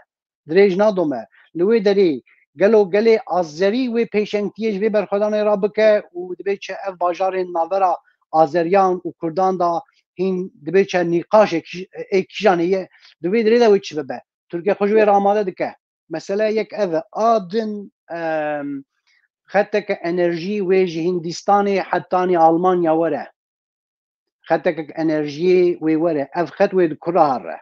Dirêj nadome. Li wê derê gelo gelê Azerî wê pêşengtiyê ji vê berxwedanê re bike û dibê çi ev bajarên navbera Azeriyan û Kurdan da hîn dibê çi nîqaşê kî-, ê kîjanê ye, di vê dirê de wê çi bibe. Tirkiye xwe ji wê re amade dike. Mesele yek ev e. A din, em, xeteke enerjî wê ji Hîndistanê hetanî Almanya were. Xeteke enerjiyê wê were. Ev xet wê di kura re.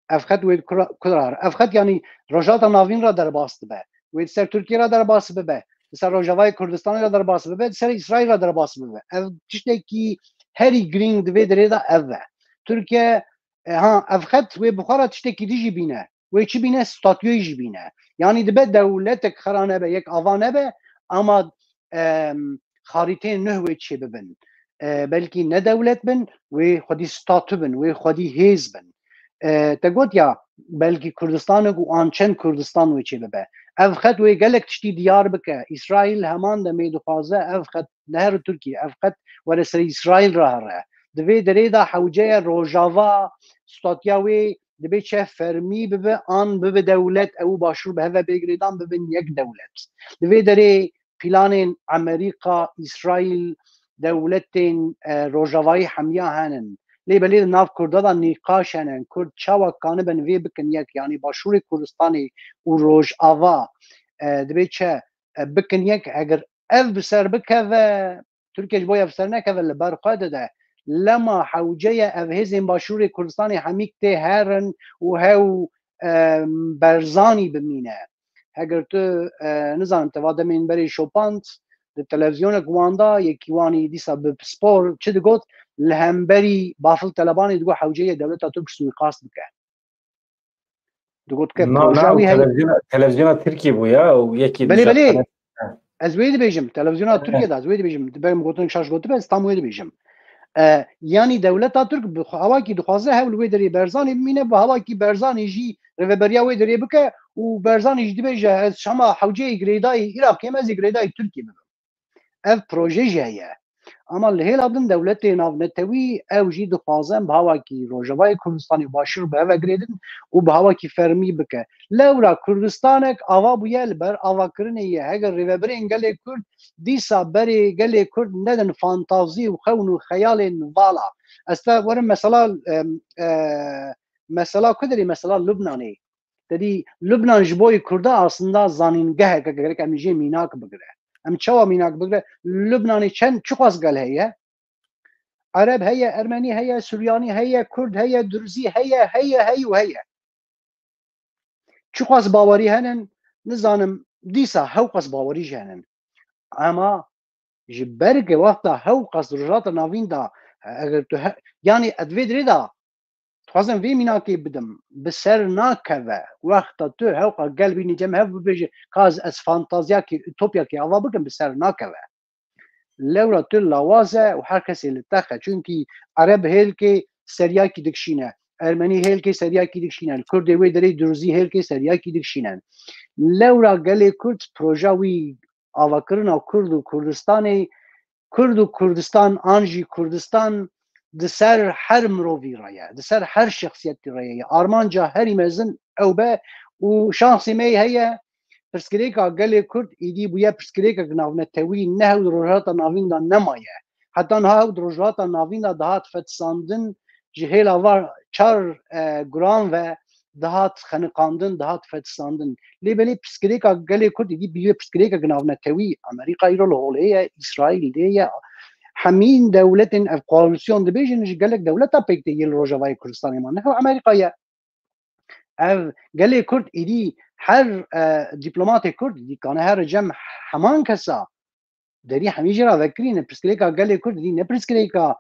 Ev xet wê di kura, kura re. Ev xet, yanî, Rojhilata Navîn re derbas dibe. Wê di ser Tirkiye re derbas bibe. Di ser Rojavayê Kurdistanê re derbas bibe. Di ser Îsraîl re derbas bibe. Ev tiştekî herî girîng di vê dirê de ev e. Tirkiye, e, ha, ev xet wê bi xwe re tiştekî dî jî bîne. Wê çi bîne? Statûyê jî bîne. Yanî dibe dewletek xera nebe, yek ava nebe, ama, em, xarîteyên nuh wê çê bibin. E, belkî ne dewlet bin, wê xwedî statû bin, wê xwedî hêz bin. E, te got ya, belkî Kurdistanek û an çend Kurdistan wê çê bibe. Ev xet wê gelek tiştî diyar bike. Îsraîl heman demê dixwaze ev xet nehere Tirkiye, ev xet were ser Îsraîl re here. Di vê derê de hewce ye Rojava, statûya wê dibê çi fermî bibe, an bibe dewlet, ew û Başûr bi hev ve bê girêdan, bibin yek dewlet. Di vê derê planên Amerîka, Îsraîl, dewletên, e, Rojavayî hemiya henin. Lê belê di nav Kurda de nîqaş henin. Kurd çawa kanibin vê bikin yek, yanî Başûrê Kurdistanê û Rojava, e, dibê çi, e, bikin yek, eger ev bi ser bikeve, Tirkiye ji bo ev ser nekeve, li ber xwe dide. Lema hewce ye ev hêzên Başûrê Kurdistanê hemîk tê herin û hew, e, Berzanî bimîne. Heger tu, e, nizanim, te va demên berê şopand, di televîzyonek wan da, yekî wanî dîsa bi pispor çi digot, li hemberî Bafil Telebanê digot hewce ye dewleta Tirk suîqast bike. Digot ke Na, proja na, wî heye. Televîzyona, televîzyona Tirkiyê bû ya, û yekî Belê, dîsa belê. Ez wê dibêjim, televîzyona Tirkiye de ez wê dibêjim. Dibê min gotinek şaş gotibe, ez tam wê dibêjim. E, yanî dewleta Tirk bi xwe-, hawakî dixwaze hewl wê derê Berzanî bimîne, bi hawakî Berzanî jî rêveberiya wê derê bike û Berzanî jî dibêje, ez şema hewceyê girêdayî Iraqê me, ez ê girêdayî Tirkiyê bibim. Ev proje jî heye. Ama li hêla din dewletê navnetewî ew jî dixwazin bi hawakî Rojavayê Kurdistanê û Başûr bi hev ve girêdin û bi hawakî fermî bike. Lewra Kurdistanek ava bûye, li ber avakirinê ye. Heger rêvebirên gelê Kurd dîsa berê gelê Kurd nedin fantazî û xewn û xeyalên vala. Ez te werim mesela, em, e, mesela ku derê, mesela Lubnanê. Te dî Lubnan ji bo yê Kurda aslında zanîngehek e, gerek em jê mînak bigire. Em çawa mînak bigire? Lubnanê çend, çiqas gel heye? Ereb heye, Ermenî heye, Suryanî heye, Kurd heye, Durzî heye, heye, heye û heye. Çiqas bawerî henin, nizanim, dîsa hewqas bawerî jî henin. Ema ji ber ke wexta hewqas Rojhilata Navîn de, eger tu he-, yanî ez vê dirê de dixwazim vê mînakê bidim, bi ser nakeve. Wexta tu hewqa gel bînî cem hev bibêje, ka ez, ez fantaziyakê, utopyakê ava bikim, bi ser nakeve. Lewra tu lawaz e û her kesê li tex e. Çunkî Ereb hêlkê seriyakî dikişîne, Ermenî hêlkê seriyakî dikişîne, li Kurdê wê derê Durzî hêlkê seriyakî dikişîne. Lewra gelê Kurd proja wî avakirina Kurd û Kurdistanê, Kurd û Kurdistan an jî Kurdistan di ser her mirovî re ye, di ser her şexsiyetî re ye. Armanca herî mezin ew be û şansê me heye, pirsgirêka gelê Kurd îdî bûye pirsgirêkek navnetewî, ne hew di Rojhilata Navîn de nemaye. Heta niha hew di Rojhilata Navîn de dihat fetisandin, ji hêla va çar, e, guran ve dihat xeniqandin, dihat fetisandin. Lê belê pirsgirêka gelê Kurd îdî bûye pirsgirêkek navnetewî. Amerîka îro li holê ye, Îsraîl lê ye. Hemîn dewletên ev koalîsyon dibêjin, ji gelek dewleta pêk tê yê li Rojavayê Kurdistanê man. Ne hew Amerîka ye. Ev gelê Kurd îdî her, e, dîplomatê Kurd îdî kane here cem heman kesa. Derî hemî jê re vekirîne. Pirsgirêka gelê Kurd îdî ne pirsgirêka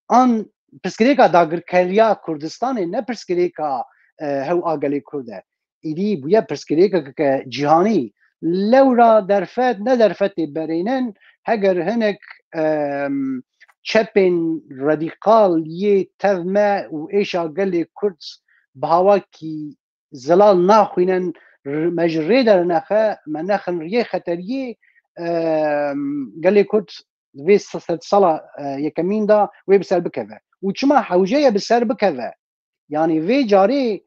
an pirsgirêka dagirkeriya Kurdistanê, ne pirsgirêka, e, hew a gelê Kurd e. Îdî bûye pirsgirêkeke cîhanî. Lewra derfet ne derfetê berênin, heger hinek, em, çepên radîkal yê tev me û êşa gelê Kurd bi hawakî zelal naxwînin, r-, me ji rê dernexe, me nexin riyê xeteriyê, em, gelê Kurd vê se-, sedsala, e, yekemîn de wê bi ser bikeve. Û çima hewce ye bi ser bikeve? Yanî vê carê,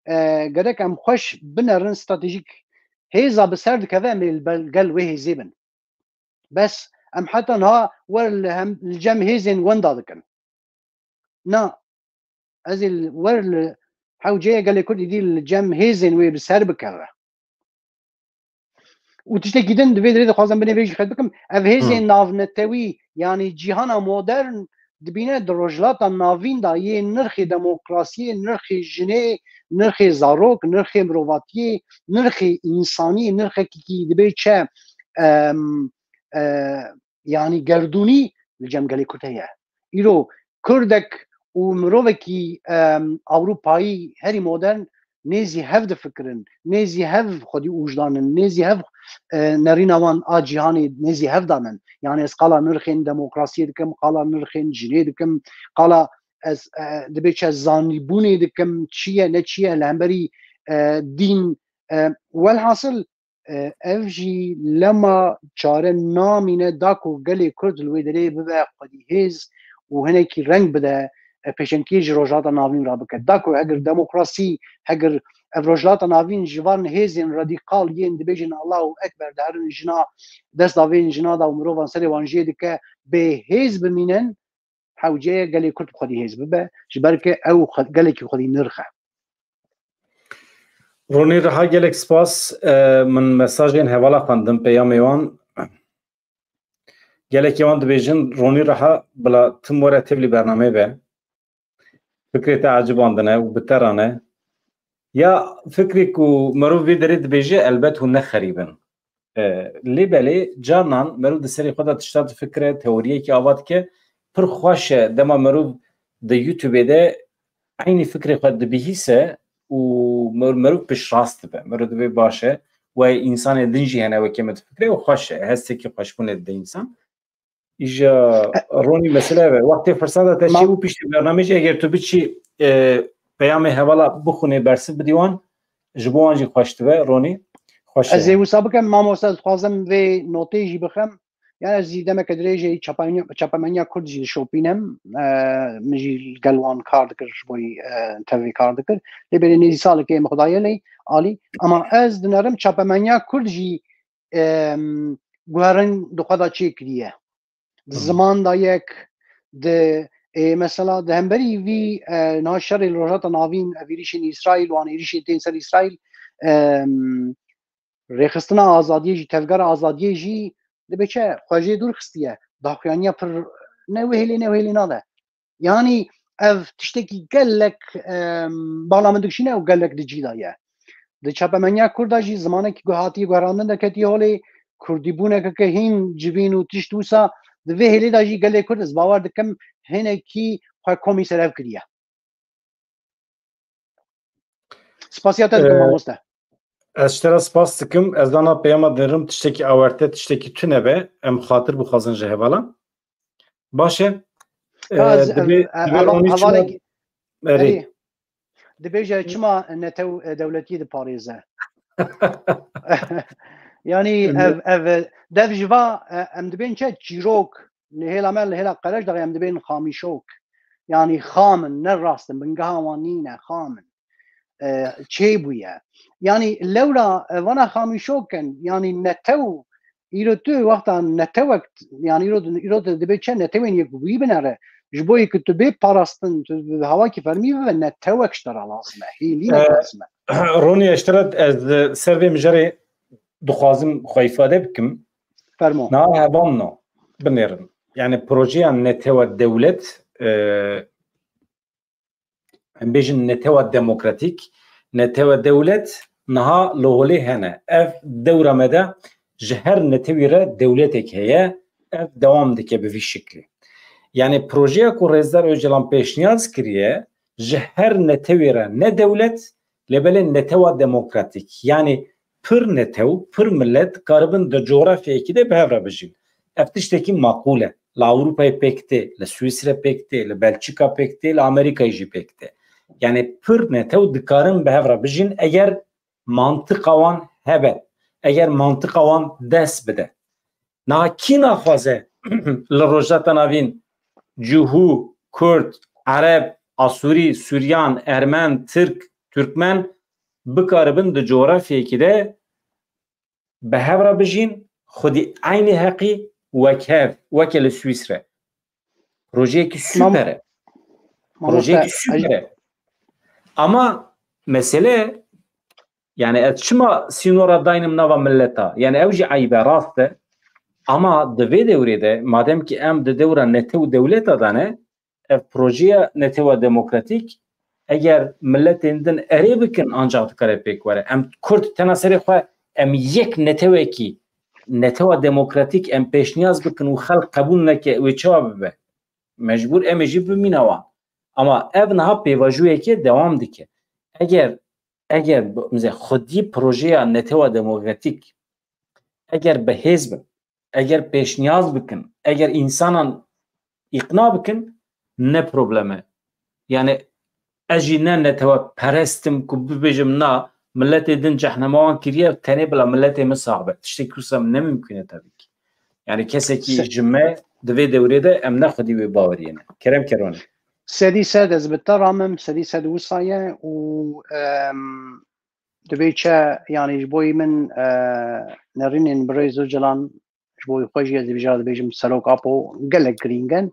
e, gerek em xweş binerin stratejîk. Hêza bi ser dikeve, em ê li ber-, gel wê hêzê bin. Bes em heta niha wer li hem, li cem hêzên wenda dikin. Na, ez ê li, wer li hewceye gelê Kurd êdî li cem hêzên wê bi ser bikeve. Û tiştekî din di vê derê dixwazim binê vê jî qet bikim. Ev hêzên Hı. navnetewî, yanî cîhana modern dibîne di Rojhilata Navîn de yê nirxê demokrasiyê, nirxê jinê, nirxê zarok, nirxê mirovatiyê, nirxê însanî, nirxekî dibê çe, em, e, yanî gerdûnî li cem gelê Kurd heye. Îro Kurdek û mirovekî, em, Ewropayî herî modern nêzî hev difikirin, nêzî hev xwedî ûj danin, nêzî hev, e, nerîna wan a cîhanê nêzî hev danin. Yanî ez qala nirxên demokrasiyê dikim, qala nirxên jinê dikim, qala ez, e, dibê çi ez zanîbûnê dikim, çi ye, ne çi ye, li hemberî, e, dîn, e, welhasil, e, ev jî lema çare namîne da ku gelê Kurd li wê derê bibe xwedî hêz û hinekî reng bide, e, pêşengtiyê ji Rojhilata Navîn re bike. Da ku heger demokrasî, heger ev Rojhilata Navîn ji van hêzên radîkal yên dibêjin Allahu Ekber diherin jina, dest davên jina da û mirovan serê wan jê dike, bê hêz bimînin, hewce ye gelê Kurd bi xwedî hêz bibe, ji ber ke ew xwe-, gelekî xwedî nirx e. Ronî Reha, gelek spas. E, min mesajên hevala xwendin, peyamê wan. Gelekî wan dibêjin, Ronî Reha, bila tim were tevlî bernameyê be. Fikrê te ecibandine û bi te re ne. Ya fikrê ku merov vê derê dibêje, elbet hûn ne xerîb in. E, lê belê carnan merov di serê xwe de tişta difikire, teoriyekî ava dike, pir xweş e dema merov di YouTubeê de eynî fikrê xwe dibihîse û mer-, merov piştrast dibe. Merov dibê baş e. Wê însanê din jî hene wekî min difikire û xweş e. Hestekî xweşbûnê dide însan. Îja Ronî, mesele ev e. Wextê firseta te çêbû, piştî bernamê jî eger tu biçî, e, peyamê hevala bixwînê, bersiv bidî wan, ji bo wan jî xweş dibe, Ronî. Xweş e. Ez ê wisa bikim, mamoste, ez dixwazim vê notê jî bixim. Yani ez jî demeke dirêj ê çapemeniya, çapemeniya Kurd jî dişopînim. E, min jî gel wan kar dikir, ji bo, e, tevî kar dikir. Lê berê nêzî salekê min xwe daye lê alî. Ama ez dinerim çapemeniya Kurd jî em, guherin di xwe de çêkiriye. Di Hmm. ziman de yek, di, ê, mesela di hemberî vî, e, niha şerê li Rojhilata Navîn, ev êrîşên Îsraîl, wan êrîşên tên ser Îsraîl, em, rêxistina azadiyê jî, tevgera azadiyê jî dibe çi xwe jê dûr xistiye. Daxuyaniya pir ne wê hêlê ne wê hêlê nade. Yanî ev tiştekî gelek, em, bala min dikişîne û gelek di cî de ye. Di çapemeniya Kurd de jî zimanekî ku hatiye guherandin de ketiye holê, kurdîbûneke ke hîn civîn û tişt wisa di vê hêlê de jî gelê Kurd, ez bawer dikim, hinekî xwe komî ser ev kiriye. Spasiya te dikim, Ee, mamoste. Ez ji te re spas dikim. Ez dana peyama dinerim, tiştekî awerte, tiştekî tune be. Em xatir bixwazin ji hevalan. Baş e. Ha, Ee, ez, dibê, em, dibê em, Ronî çima hevalek-, Erê. Erê. Dibêje çima netew, e, dewletiyê diparêze? Yanî Em, ev, ev, e, dev ji va, e, em dibên çi? Çîrok. Li hêla me, li hêla Qerejdaxê em dibên xamîşok. Yanî xam in, ne rast in, bingeha wan nîne, xam in. E, çêbûye. Yanî lewra, e, vana xamîşok in, yanî netew, îro tu wexta netewek, yanî îro, îro tu dibê çi netewên yekbûyî binere. Ji bo yekî tu bê parastin, tu bi hawakî fermî bibe, netewek ji te re lazim e, hêlînek E, lazim e. Ronî, ez ji te re, ez li ser vê mijarê dixwazim xwe îfade bikim. Fermo. Niha hevalno binêrin. Yani projeya netewa dewlet, e, em bêjin netewa demokratîk, netewa dewlet niha li holê hene. Ev dewra me de ji her netewî re dewletek heye, ev dewam dike bi vî şiklî. Yani projeya ku Rêzdar Ocalan pêşniyaz kiriye, ji her netewî re ne dewlet, lê belê netewa demokratîk. Yani pir netew, pir milet karibin di coğrafyayekî de bi hev re bijîn. Ev tiştekî maqûl e. Li Ewropayê pêk tê, li Swîsre pêk tê, li Belçika pêk tê, li Amerîkayê jî pêk tê. Yani pir netew dikarin bi hev re bijîn eger mantiqa wan hebe, eger mantiqa wan dest bide. Niha kî naxwaze li Rojhilata Navîn Cihû, Kurd, Ereb, Asûrî, Suryan, Ermen, Tirk, Turkmen bikaribin di coğrafyayekî de bi hev re bijîn, xwedî eynî heqî wek hev, weke li Swîsre. Projeyekî Mam-, super e. Projeyekî süper e. Ama mesele, yani ez çima sînora daynim nava milleta? Yani ew jî eyb e, rast e. Ama di vê dewrê de, madem ki em di dewra netew û dewleta de ne, ev projeya netewa demokratîk, eger milletên din erê bikin, ancak dikare pêk were. Em Kurd tena serê xwe, em yek netewekî, netewa demokratîk em pêşniyaz bikin û xelk qebûl neke, wê çawa bibe? Mecbûr em ê jî bimîne wan. Ama ev niha pêvajoyekê dewam dike. Eger, eger bi, mesela xwedî projeya netewa demokratîk eger bi hêz bin, eger pêşniyaz bikin, eger însanan îqna bikin, ne problem e. Yani ez jî ne netewe perest im ku bibêjim na, milletê din cehnema wan kiriye, tenê bila milletê min sax be. Tiştekî wisa ne mimkun e tabii ki. Yani kesekî Se- ji me di vê dewrê de em ne xwedî wê baweriyê ne. Kerem Kerwanê. Sedî sed ez bi te ramim, sedî sed wisa ye û, em, divê çi, yani ji bo min, e, nerînên birêz Ocalan, ji bo xwe jî ez dibêjim, dibêjim Serok Apo gelek girîng in.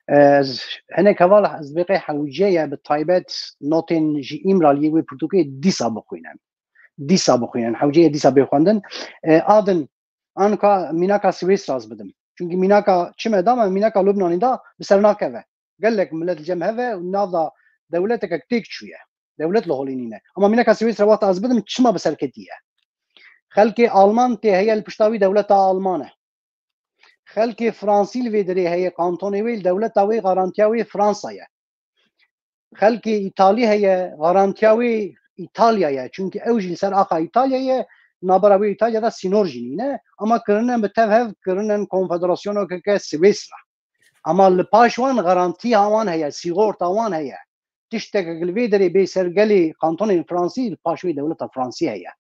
Ez hinek heval ez dibê qey hewce ye bi taybet notên ji Îmraliyê wê pirtûkê dîsa bixwînin. Dîsa bixwînin. Hewce ye dîsa bê xwendin. E, a din, anka mînaka Swêsra ez bidim. Çunkî mînaka çi me da, me mînaka Lubnanê da, bi ser nakeve. Gelek millet li cem hev e û nav da dewleteke têk çûye. Dewlet li holê nîne. Ama mînaka Swêsra wexta ez bidim çima bi ser ketiye? Xelkê Alman tê heye, li pişta wî dewleta Alman e. Xelkê Fransî li vê derê heye, kantonê wê, li dewleta wê, garantiya wê Fransa ye. Xelkê Îtalî heye, garantiya wê Îtalya ye. Çunkî ew jî li ser axa Îtalya ye, nabera wê Îtalya de sînor jî nîne. Ama kirine bi tev hev, kirine konfederasyoneke Swêsra. Ama li paş wan garantiya wan heye, sîgorta wan heye. Tiştekek li vê derê bê ser gelê kantonên Fransî, li paş wê dewleta Fransî heye.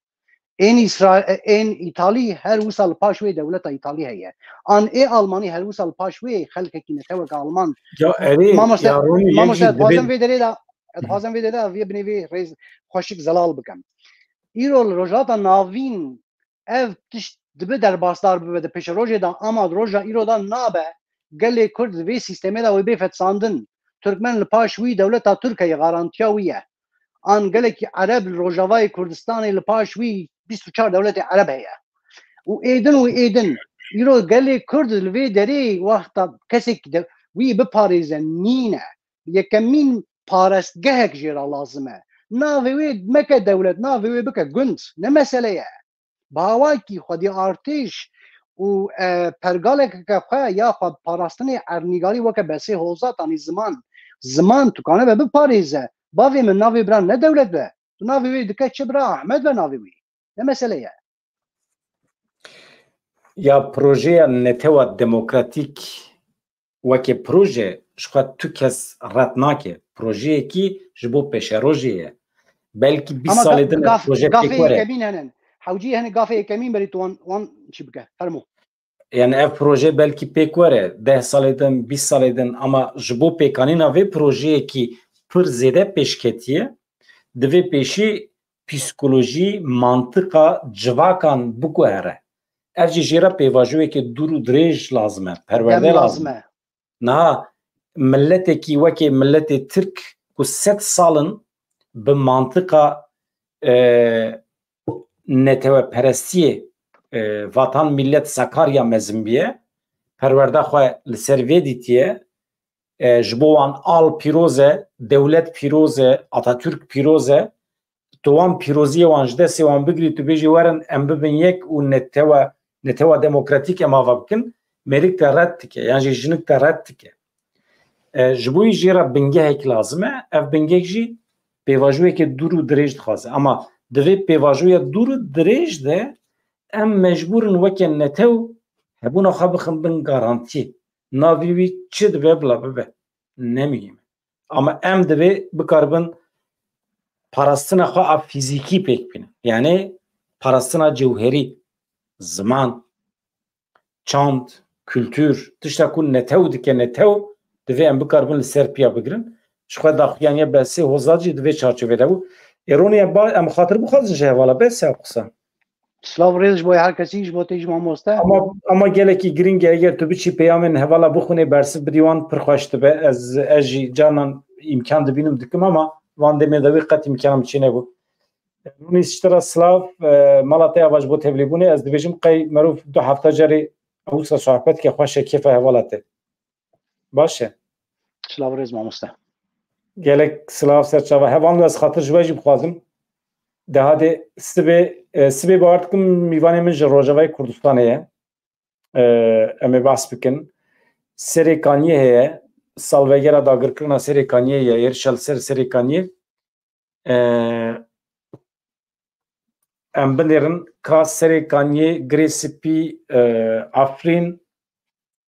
Ên Îsra-, ên Îtalî her wisa li paş wê dewleta Îtalî heye. An ê Almanî her wisa li paş wê xelkekî neteweke Alman. Ya erê, Mamoste, ya Ronî, yek mamoste, jî ez dixwazim divê vê derê de, ez dixwazim vê derê de vê binê vê rêz xweşik zelal bikim. Îro li Rojhilata Navîn ev tişt dibe derbasdar bibe di pêşerojê de, ama di roja îro de nabe. Gelê Kurd di vê sîstemê de wê bê fetisandin. Tirkmen li paş wî dewleta Tirk heye, garantiya wî ye. An gelekî Ereb li Rojavayê Kurdistanê li paş wî bîst û çar dewletê Ereb heye. Û êdin û êdin. Îro gelê Kurd li vê derê wexta kesekî de wî biparêze nîne. Yekemîn parestgehek jê re lazim e. Navê wê meke dewlet, navê wê bike gund. Ne mesele ye. Bi awakî xwedî artêş û, e, pergalekeke xwe ya xwe parastinê ernîgarî weke Besê Hozat anî ziman. Ziman tu kane be biparêze. Bavê min navê bira ne dewlet be. Tu navê wê dike çi bira? Ahmet be navê wî. Ne mesele ye. Ya projeya netewa demokratîk weke proje ji xwe tu kes red nake. Projeyekî ji bo pêşerojê ye. Belkî bîst Ama salê ga-, din gaf-, proje gafê pêk were. Yekemîn hene. Hewcî hene gafê yekemîn berî tu wan, wan çi bike. Fermo. Yani ev proje belkî pêk were, deh salê din, bîst salê din, ama ji bo pêkanîna vê projeyekî pir zêde pêşketiye, divê pêşî psîkolojî, mantiqa civakan biguhere. Ev jî jê re pêvajoyeke dûr û dirêj lazim e, perwerde Dem lazim lazim e. e. Niha miletekî wekê miletê Tirk ku sed sal in bi mantiqa, e, neteweperestiyê, e, vatan millet Sakarya mezin biye, perwerda xwe li ser vê dîtiye, e, ji bo wan al pîroz e, dewlet pîroz e, Atatürk pîroz e, tu wan pîroziyê wan ji destê wan bigirî, tu bêjî werin em bibin yek û netewe, netewa demokratîk em ava bikin, mêrik te red dike, yan jî jinik te red dike. E, ji bo jê re bingehek lazim e, ev bingeh jî pêvajoyeke dûr û dirêj dixwaze. Ama divê pêvajoya dûr û dirêj de em mecbûr in weke netew hebûna xwe bixin bin garantiyê. Navê wî çi dibe bila bibe. Ne muhîm e. Ama em divê bikaribin parastina xwe a fîzîkî pêk bînin. Yani parastina cewherî, ziman, çand, kultur, tişta ku netew dike netew, divê em bikaribin li ser piya bigirin. Ji xwe daxuyaniya Besê Hozat jî di vê çarçovê de bû. Ê Ronî, em ba-, em xatir bixwazin ji hevala, bes ev qisa. Silav rêz ji bo her kesî, ji bo te jî mamoste. Ama, ama gelekî giring e, eger tu biçî peyamên hevala bixwînê, bersiv bidî wan, pir xweş dibe. Ez, ez jî carnan îmkan dibînim dikim ama van demê de wî qet îmkanım çê nebû. Rûnî ji te re silav, e, mala te ya ji bo tevlîbûnê. Ez dibêjim qey merov du hefta carê ewsa sohbet ke xweş e kêfa hevala te. Baş e. Silav rêz mamoste. Gelek silav ser çava. Hevalno ez xatir ji we jî bixwazim. Dehadê sibê, e, sibê bawer dikim mîvanê min ji Rojavayê Kurdistanê ye. E, em ê behs bikin. Serê Kaniyê heye. Salvegera dagirkirina Serê Kaniyê ye. Êrişa li ser Serê Kaniyê. E, em binêrin ka Serê Kaniyê, Girê Spî, e, Efrîn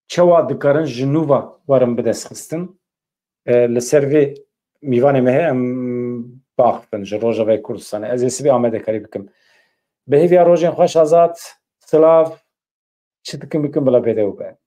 çawa dikarin ji nû ve werin bidestxistin. E, li ser vê mîvanê me heye em baxifin ji Rojavayê Kurdistanê. Ez ê sibê amadekarî bikim. Bi hêviya rojên xweş Azad, silav, çi dikim bikim bila bêdew be.